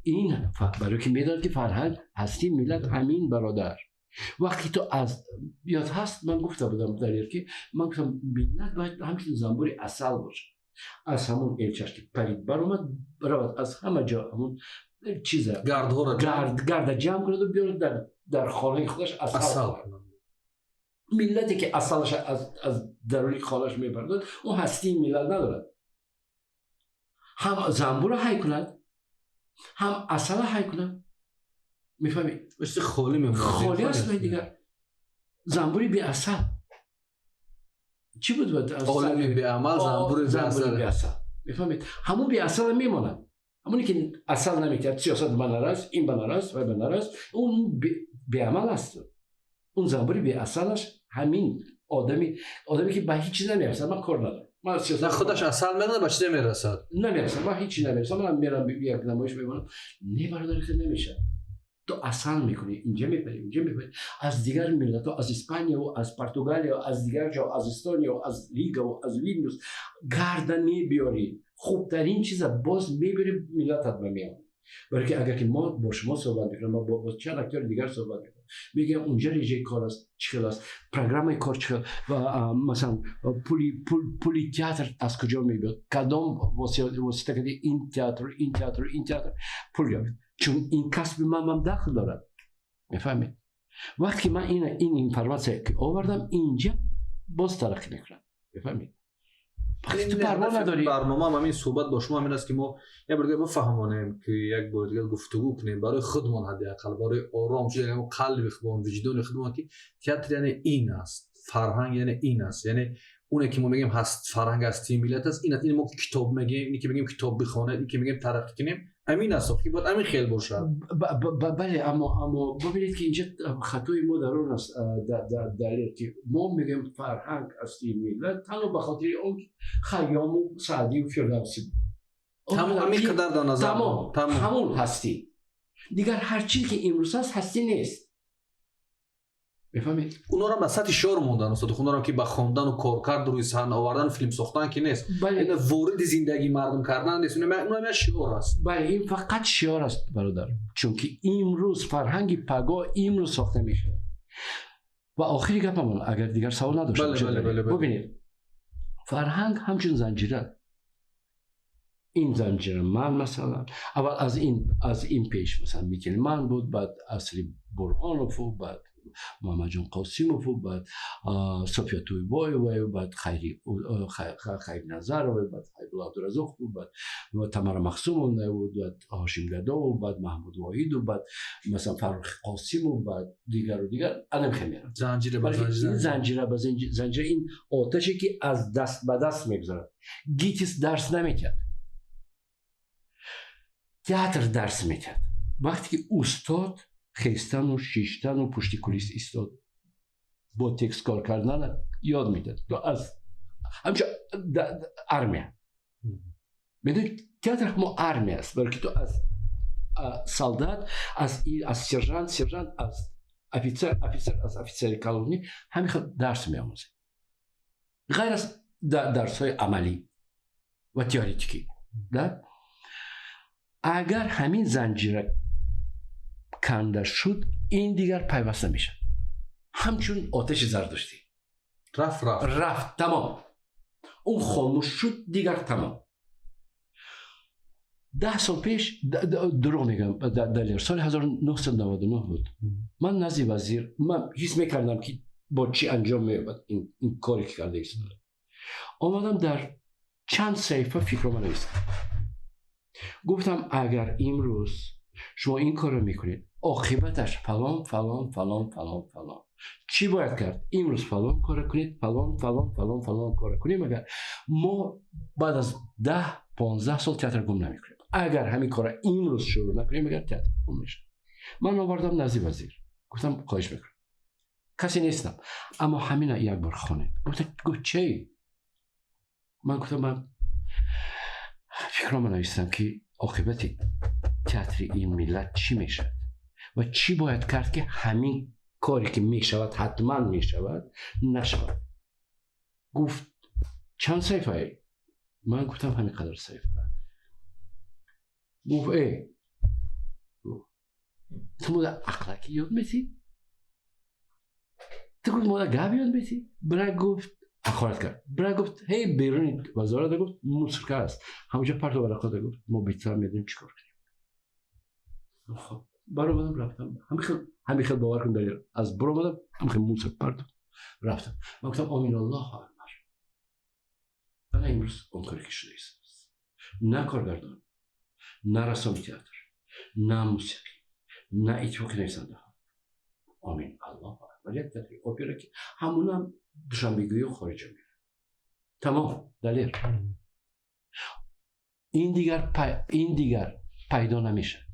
Speaker 2: ин барои ки медонад, ки фарҳанг ҳастии миллат ҳамин, бародар. Вақте ту аз ёд ҳаст, ман гуфта будам, Далер, ки ман гуфтам, миллат бояд ҳамчун занбури асал бошад. Аз ҳамон элчаш ки парид баромад, равад, аз ҳама ҷо ҳамон чиза
Speaker 1: гардҳоро
Speaker 2: гарда ҷамъ кунаду биёрад, дар хонаи худаш асал. Миллате ки асалаш аз даруни хонааш мебардад, он ҳастии миллат надорад. Ҳам занбура ҳай кунад, ҳам асала ҳай кунад, мефаҳмед?
Speaker 1: Холӣ мемонад.
Speaker 2: Холӣ аст. Дигар занбури беасал чӣ буд?
Speaker 1: Олами беамал, занбури
Speaker 2: беасал. Мефаҳмед, ҳамун беасала мемонад. Ҳамоне ки асал наметиҳад, сиёсат ба нарас, ин ба нарас, вай ба нарас, он беамал аст. Он занбури беасалаш ҳамин одаме, ки ба ҳеҷ чиз намерасад. Ман кор надорам.
Speaker 1: Ман сиёсат худаш асал медонад, ба чизе мерасад.
Speaker 2: Намерасад, ман ҳеҷ намерасам, ман мерам, як намоиш мемонам. Не, бародар, хел намешавад. Ту асал мекунӣ, инҷа мепарӣ, инҷа мепарӣ, аз дигар миллатҳо, аз Испанияу аз Португалия, аз дигар ҷо, аз Эстония, аз Ригаву аз Вилнюс гарда мебиёрӣ, хубтарин чиза боз мебиёрӣ, миллатат ба меонӣ. Барои ки агар ки мо бо шумо суҳбат мекунем, мо бо чанд актёри дигар суҳбат мекунем, мегӯям, унҷа режаи кор аст, чӣ хел аст, программаи кор чӣ хел ва масалан пули театр аз куҷо мебиёд, кадом восита кади ин театр, ин театр, ин театр пул ёбед, чун ин касби ман ман дахл дорад. Мефаҳмед, вақте ки ман ин информация ки овардам, инҷа боз тараққӣ мекунам. Мефаҳмед?
Speaker 1: Ту парво надорӣ. Барнома, ҳамин суҳбат бо шумо ҳамин аст, ки мо як бор дигар бифаҳмонем, ки як бор дигар гуфтугӯ кунем барои худмон, ҳадди ақал барои ором шуд қалби худмон, виҷдони худмон, ки театр яъне ин аст, фарҳанг яъне ин аст. Яъне оне ки мо мегӯем ҳаст, фарҳанг ҳастии миллат аст, ин аст. Ин мо китоб мегӯем, ин ки мегӯем китоб бихонед, ин ки мегӯем тараққӣ кунем, ҳамин аст, ки бояд ҳамин хел бошад.
Speaker 2: Бале, аммо бибинед, ки инҷа хатои мо дар он аст, Далер, ки мо мегӯем фарҳанг ҳастии миллат танҳо ба хотири он ки Хайёму Саъдию Фирдавсӣ буд.
Speaker 1: Тамом, ҳамин қадар дар назар.
Speaker 2: Тамом, ҳамон ҳастӣ. Дигар ҳар чизе ки имрӯз аст, ҳастӣ нест. Мефаҳмед?
Speaker 1: Онорам ба сатҳи шиор мондан, устод. Онорам ки ба хондану коркард, рӯи саҳна овардан, филм сохтан ки нест, вориди зиндагии мардум кардан нест. Онам як шиор аст.
Speaker 2: Бале, ин фақат шиор аст, бародар, чунки имрӯз фарҳанги пагоҳ имрӯз сохта мешавад. Ва охири гапамон, агар дигар савол надошта бошед, бубинед, фарҳанг ҳамчун занҷира. Ин занҷира, ман масалан аввал аз ин пеш, масалан, Мительман буд, баъд асри Бурҳонову, баъд Муҳаммадҷон Қосимову, баъд София Тӯйбоеваю, баъд Хайрназарова, баъд Хайбулло Абдуразоқову, баъд Тамара Махсумовнаву, баъд Ҳошим Гадову, баъд Маҳмуд Воҳиду, баъд масалан Фаррухи Қосимов, баъд дигару дигар, анам хел меравад.
Speaker 1: Занҷира ба
Speaker 2: занҷира ба занҷира. Ин оташе, ки аз даст ба даст мегузарад. ГИТИС дарс наметиҳад, театр дарс метиҳад. Вақте ки устод хестану шиштану пушти кулис истод, бо текст кор кардана ёд медиҳад. То аз ҳамчо армия медони, театр ҳамо армия аст, барои ки ту аз солдат, аз сержант, сержант аз офицер, офицер аз офицери калонӣ ҳамин хел дарс меомӯзед, ғайр аз дарсҳои амалӣ ва теоретикӣ. Да, Агар ҳамин занҷира канда шуд, ин дигар пайваст намешавад. Ҳамчун оташи зардуштӣ.
Speaker 1: Рафт, рафт.
Speaker 2: Рафт, тамом. Он хомӯш шуд, дигар тамом. 10 сол пеш, дурӯғ мегӯям, Далер, соли 1999 буд. Ман назди вазир, ман ҳис мекардам, ки бо чӣ анҷом меёбад ин коре, ки карда истода. Омадам, дар чанд саҳифа фикрома навистам. Гуфтам, агар имрӯз шумо ин корро мекунед, оқибаташ фалон, фалон, фалон, фалон, фалон. Чӣ бояд кард? Имрӯз фалон корро кунед, фалон, фалон, фалон, фалон корро кунем, агар мо баъд аз 10-15 сол театр гум намекунем. Агар ҳамин корро имрӯз шурӯъ накунем, агар театр гум мешавад. Ман овардам назди вазир, гуфтам, хоҳиш мекунам, касе нестам, аммо ҳамина як бор хонед. Гуфт, чӣ? Ман гуфтам, ман фикрома навистам, ки оқибати театри ин миллат чӣ мешавад ва чӣ бояд кард, ки ҳамин коре, ки мешавад, ҳатман мешавад, нашавад. Гуфт, чанд саҳифае? Ман гуфтам, ҳамин қадар саҳифа. Гуфт, э, ту мода ақлаки ёд метӣ? Ту, гуфт, мода гап ёд метӣ? Бира, гуфт, ҳақорат кард. Бира, гуфт, ҳей, беруни вазората, гуфт, мусорка аст, ҳамонҷо парто варақота, гуфт, мо битар медонем чӣ кор кунем. Хоб, баромадам, рафтам, ҳамин хел, бовар кун, Далер, аз баромадам, ҳамин хел мусор парту рафтам. Ман гуфтам, омин, аллоҳу акбар. Ана имрӯз он коре, ки шуда истодааст, на коргардон, на рассоми театр, на мусиқӣ, на иттифоқи нависандаҳо, омин, аллоҳу акбар, як театри опера, ки ҳамунам душанбегӯю хориҷа мерад. Тамом, Далер, ин дигар пайдо намешавад.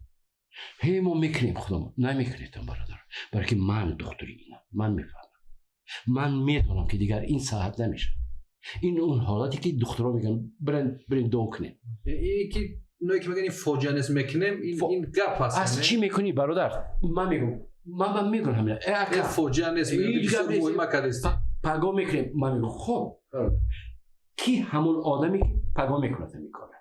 Speaker 2: Ҳе, мо мекунем, худомо намекунедам, бародар, барои ки ман духтури инам, ман мефаҳмам, ман медонам, ки дигар ин саҳат намешавад. Ин он ҳолате, ки духтуро мегӯянд, бирен дуо кунем.
Speaker 1: Ки ное ки мегӯян, ин фоҷиа нест, мекунем, ин гап аст.
Speaker 2: Аз чӣ мекунӣ, бародар? Ман мегӯм, ман мегӯям ҳамина.
Speaker 1: Фоҷиа нест, муҳима кардест.
Speaker 2: Паго мекунем. Ман мегӯм, хоб, бародар, ки ҳамон одаме, ки паго мекунад ҳамин кора?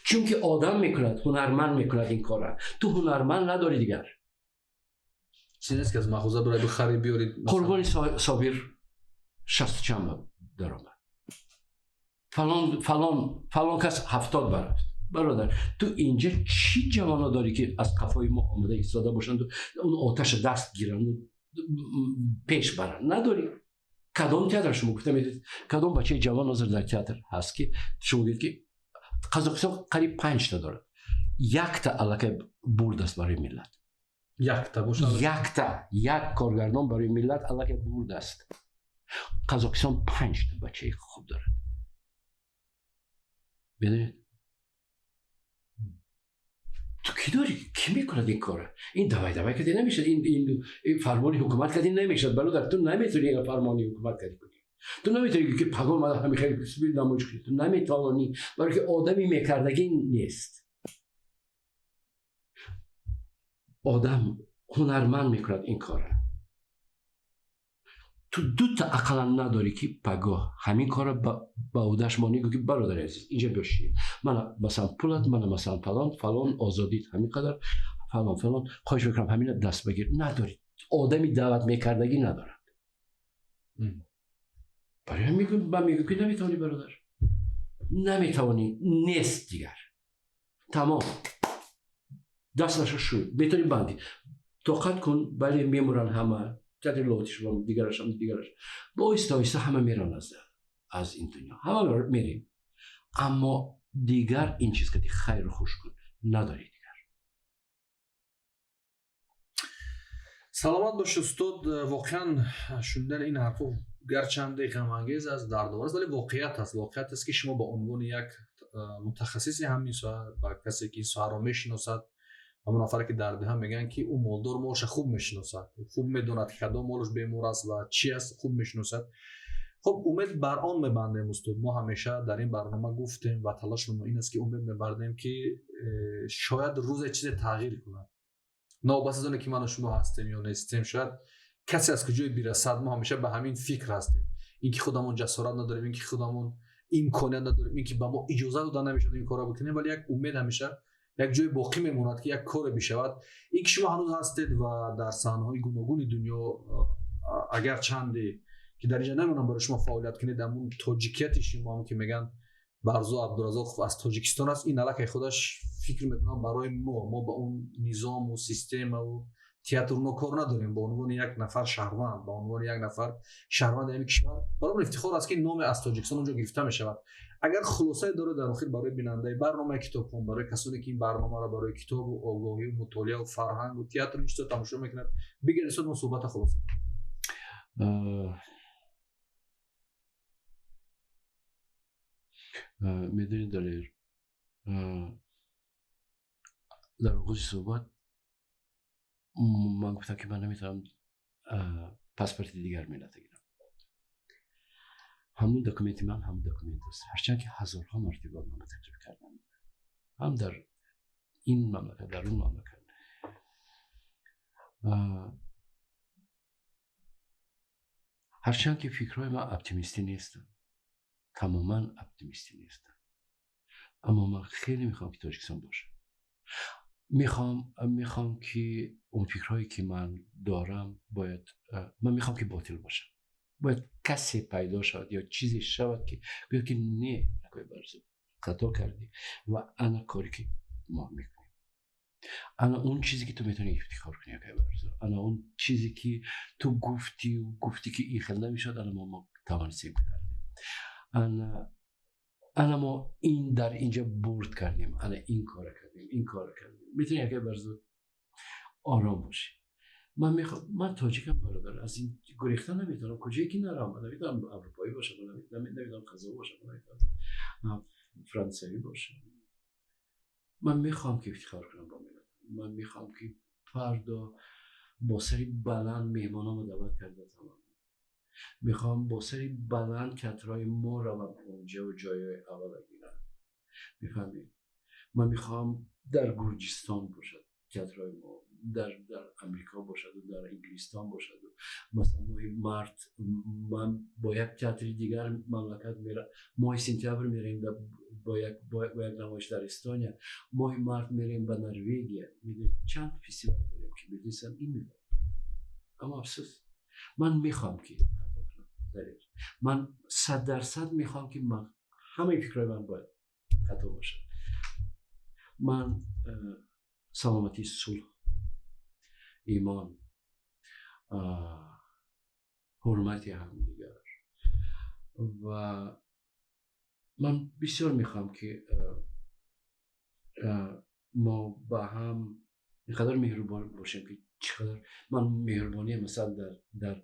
Speaker 2: Чунки одам мекунад, ҳунарманд мекунад ин кора. Ту ҳунарманд надорӣ дигар.
Speaker 1: Чизе нест, ки аз мағоза бирай, бихарӣ, биёрӣ.
Speaker 2: Қурбони Собир шасту чанд даромад, фалон, фалон, фалон кас 70 барафт. Бародар, ту инҷа чӣ ҷавоно дорӣ, ки аз қафои мо омода истода бошанду он оташа даст гиранду пеш баранд? Надорӣ. Кадом театр, шумо гуфта медед, кадом бачаи ҷавон ҳозир дар театр ҳаст, ки шумо гӯед, ки Қазоқистон қариб панҷта дорад, якта аллакай бурд аст барои миллат.
Speaker 1: Якта бошад.
Speaker 2: Якта, як коргардон барои миллат аллакай бурд аст. Қазоқистон панҷта бачаи хуб дорад, медонед? Ту кӣ дорӣ, кӣ мекунад ин кора? Ин давай давай кади намешад, ин фармони ҳукумат кади намешад, бародар. Ту наметавонӣ ин фармони ҳукумат кади кунӣ. Ту наметавонӣ, ки паго мада ҳами хеле намоиш кунӣ. Ту наметавонӣ, барои ки одами мекардагӣ нест. Одам ҳунарманд мекунад ин кора. Ту дута ақаллан надорӣ, ки пагоҳ ҳамин кора ба ӯдаш монӣ, гӯ, ки бародари азиз, инҷа бишин, мана масалан пулат, мана масалан фалон, фалон, озодит ҳамин қадар, фалон, фалон, хоҳиш мекунам, ҳамина даст багир. Надорӣ, одами даъват мекардагӣ надорад. Барои ҳамин мегӯм, ман мегӯм, ки наметавонӣ, бародар, наметавонӣ, нест дигар, тамом, даст наша шӯй, метавонӣ банди, тоқат кун. Бале, мемуранд ҳама, театри Лотишам, дигарашам, дигараш, оҳиста оҳиста ҳама меран аз ин дунё, ҳама мерем, аммо дигар ин чиз кади хайру хуш кун надорӣ дигар.
Speaker 1: Саломат бошед, устод. Воқеан, шунидани ин ҳарфҳо гарчанде ғамангез аст, дардовар аст, вале воқеият аст. Воқеият аст, ки шумо ба унвони як мутахассиси ҳамин соҳа ва касе, ки ин соҳаро мешиносад, ҳамон нафаре, ки дар деҳа мегӯянд, ки ӯ молдор молша хуб мешиносад, хуб медонад, ки кадом молаш бемор аст ва чи аст, хуб мешиносад. Хуб, умед бар он мебандем, устод. Мо ҳамеша дар ин барнома гуфтем ва талоши мо ин аст, ки умед мебардем, ки шояд рӯзе чизе тағйир кунад. Новобаста аз оне, ки ману шумо ҳастем ё нестем, шояд касе аз куҷое бирасад. Мо ҳамеша ба ҳамин фикр ҳастем, ин ки худамон ҷасорат надорем, ин ки худамон Имконият надорем, ин ки ба мо иҷоза дода намешавад ин корро бикунем, вале як умед ҳамеша як ҷое боқӣ мемонад, ки як коре бишавад. Ин ки шумо ҳанӯз ҳастед ва дар саҳнаҳои гуногуни дунё, агар чанде ки дар инҷа намонам барои шумо фаъолият кунед, ҳамун тоҷикияти шумо ҳам ки мегӯянд Барзу Абдуразоқов аз Тоҷикистон аст, ин аллакай худаш фикр мекунам барои мо ба он низому системаву театру кор надорем, ба унвони як нафар шаҳрванд, ба унвони як нафар шаҳрванди ҳамин кишвар барои ифтихор аст, ки номе аз Тоҷикистон онҷо гирифта мешавад. Агар хулосае доред дар охир барои бинандаи барномаи Китобхон, барои касоне ки ин барномаро барои китобу огоҳию мутолиаву фарҳангу театру ин чизо тамошо мекунад, бигӯед устод, мо суҳбата хулоса.
Speaker 2: Медонед, Далер, дар оғози суҳбат ман гуфтам, ки ман наметавонам паспорти дигар миллата гирам. Ҳамун документи ман ҳамун документ аст, ҳарчанд ки ҳазорҳо мартиба ман таҷриба кардам, ҳам дар ин мамлакат, дар он мамлакат. Ҳарчанд ки фикрҳои ман оптимистӣ нестанд, тамоман оптимистӣ нестанд, аммо ман хеле мехоҳам, ки Тоҷикистон бошад. Мехоҳам, ки он фикрҳое ки ман дорам, бояд, ман мехоҳам, ки ботил бошад. Бояд касе пайдо шавад ё чизе шавад, ки гӯяд, ки не, акои Барзу, хато кардӣ ва ана коре ки мо мекунем, ана он чизе ки ту метавонӣ ифтихор кунӣ, акои Барзу, ана он чизе ки ту гуфтию гуфтӣ, ки ин хел намешавад, ана мо тавонистем кардем, ана мо ин дар инҷа бурд кардем, ана ин кора кардем, ин кора кардем. Метавонӣ, акои Барзу, ором бошӣ. Ман мехоҳам, ман тоҷикам, бародар, аз ин гурехта наметавонам, куҷое ки наравам. Ман наметавонам аврупоӣ бошам, ман наметавонам қазоқ бошам, ман наметавонам франсавӣ бошам. Ман мехоҳам, ки ифтихор кунам бо миллатам. Ман мехоҳам, ки фардо бо сари баланд меҳмономо даъват карда тавонам. Мехоҳам бо сари баланд театрҳои мо раванд онҷаву ҷойҳои аввала гиранд, мефаҳмед? Ман мехоҳам дар Гурҷистон бошад театрҳои мо, дар Амрико бошаду дар Инглистон бошаду. Масалан, моҳи март ман бо як театри дигар мамлакат мера, моҳи сентябр мерем бо як намоиш дар Эстония, моҳи март мерем ба Норвегия. Медонед, чанд фестивал дорем, ки медонистам ин мебарад, аммо афсӯс. Ман мехоҳам, ки хато кунам, Далер. Ман 100% мехоҳам, ки ман ҳамаи фикрҳои ман бояд хато бошад. Ман саломатӣ, сулҳ, имон, ҳурмати ҳамдигар ва ман бисёр мехоҳам, ки мо ба ҳам инқадар меҳрубон бошем, ки чӣ қадар ман меҳрубоние, масалан, дар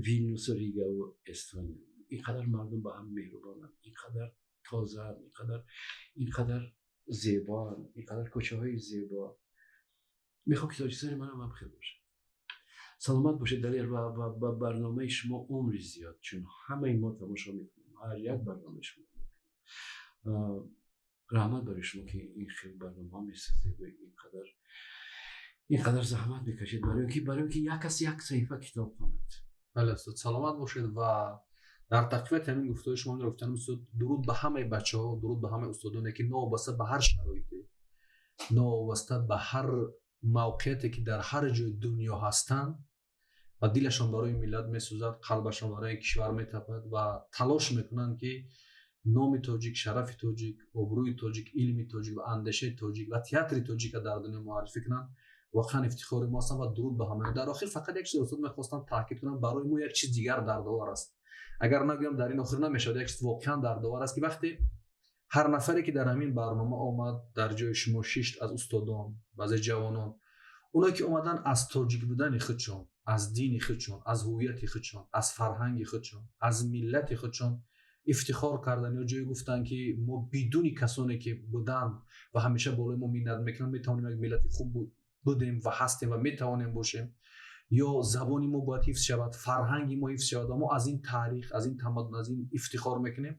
Speaker 2: Вилнюсу Ригаву Эстония инқадар мардум ба ҳам меҳрубонанд, инқадар тозаанд, инқадар зебоанд, инқадар кӯчаҳои зебо. Мехоҳам, ки Тоҷикистони манам ҳам хел бошад. Саломат бошед, Далер, ва ба барномаи шумо умри зиёд, чун ҳамаи мо тамошо мекунем, ҳар як барномаи шумо мебинем. Раҳмат барои шумо, ки ин хел барномаҳо месозеду инқадар заҳмат мекашед барои он ки як кас як саҳифа китоб хонад.
Speaker 1: Бале, устод, саломат бошед. Ва дар тақвияти ҳамин гуфтаҳои шумо гуфтанам, устод, дуруд ба ҳамаи бачаҳо, дуруд ба ҳамаи устодоне, ки новобаста ба ҳар шароите, новобаста ба ҳар мавқеияте, ки дар ҳар ҷои дунё ҳастанд ва дилашон барои миллат месӯзад, қалбашон барои кишвар метапад ва талош мекунанд, ки номи тоҷик, шарафи тоҷик, обрӯи тоҷик, илми тоҷик ва андешаи тоҷик ва театри тоҷика дар дунё муаррифӣ кунанд. Воқеан ифтихори мо ҳастанд ва дуруд ба ҳама. Дар охир фақат як чиз, устод, мехостам таъкид кунам: барои мо як чиз дигар дардовар аст. Агар нагӯям, дар ин охир намешавад. Як чиз воқеан дардовар аст, ки вақте ҳар нафаре, ки дар ҳамин барнома омад, дар ҷои шумо шишт, аз устодон, баъзе ҷавонон, оное ки омадан, аз тоҷик будани худшон, аз дини худшон, аз ҳуввияти худшон, аз фарҳанги худшон, аз миллати худшон ифтихор кардан ё ҷое гуфтанд, ки мо бидуни касоне ки буданд ва ҳамеша болои мо миннат мекунанд, метавонем як миллати хуб будем ва ҳастем ва метавонем бошем, ё забони мо бояд ҳифз шавад, фарҳанги мо ҳифз шавад ва мо аз ин таърих, аз ин тамаддун, аз ин ифтихор мекунем.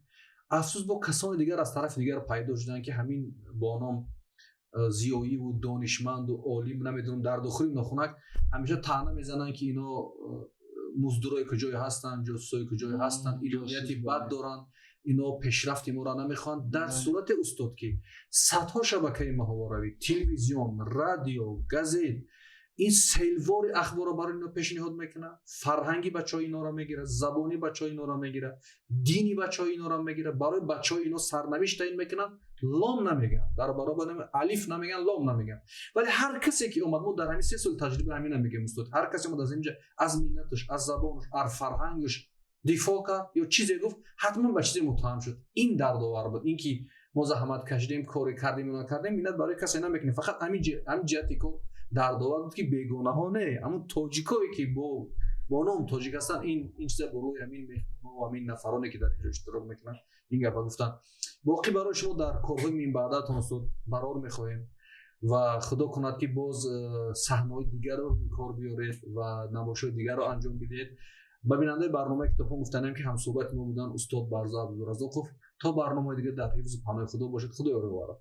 Speaker 1: Афсӯс, бо касони дигар аз тарафи дигар пайдо шуданд, ки ҳамин бо ном зиёиву донишманду олим, намедонам, дар дохили нохунак ҳамеша таъна мезананд, ки ино муздурои куҷое ҳастанд, ҷосусои куҷое ҳастанд, илмияти бад доранд. Ино пешрафти моро намехоҳанд. Дар сурате, устод, ки садҳо шабакаи маҳворавӣ, телевизион, радио, газет ин селвори ахборро барои ино пешниҳод мекунад, фарҳанги бачаҳои инора мегирад, забони бачаҳои инора мегирад, дини бачаҳои инора мегирад, барои бачаҳои ино сарнавишт таъин мекунанд, лом намегӯянд, дар баробар алиф намегӯянд, лом намегӯянд. Вале ҳар касе ки омад, мо дар ҳамин 3 соли таҷриба ҳамина мегӯем, устод, ҳар касе омад, аз инҷа аз миллаташ, аз забонаш, аз фарҳангаш дифоъ кард ё чизе гуфт, ҳатман ба чизе муттаҳам шуд. Ин дардовар буд. Ин ки мо заҳмат кашидем, коре кардем ё накардем, миннат барои касе намекунем. Фақат ҳамин ҷиҳати кор дардовар буд, ки бегонаҳо не, ҳамун тоҷикое, ки бо ном тоҷик ҳастанд, ин чиза бо рӯи ҳамин меҳмонҳо ва ҳамин нафароне, ки дар инҷо иштирок мекунанд, ин гапа гуфтанд. Боқӣ барои шумо дар корҳои минбаъдатон, устод, барор мехоҳем ва худо кунад, ки боз саҳнаҳои дигарро кор биёред ва намоишҳои дигарро анҷом бидиҳед. Ба бинандаи барномаи Китобхон гуфтанем, ки ҳамсӯҳбати мо буданд устод Барзу Абдуразоқов. То барномаи дигар дар ҳифзу паноҳи Худо бошед. Худо ёру.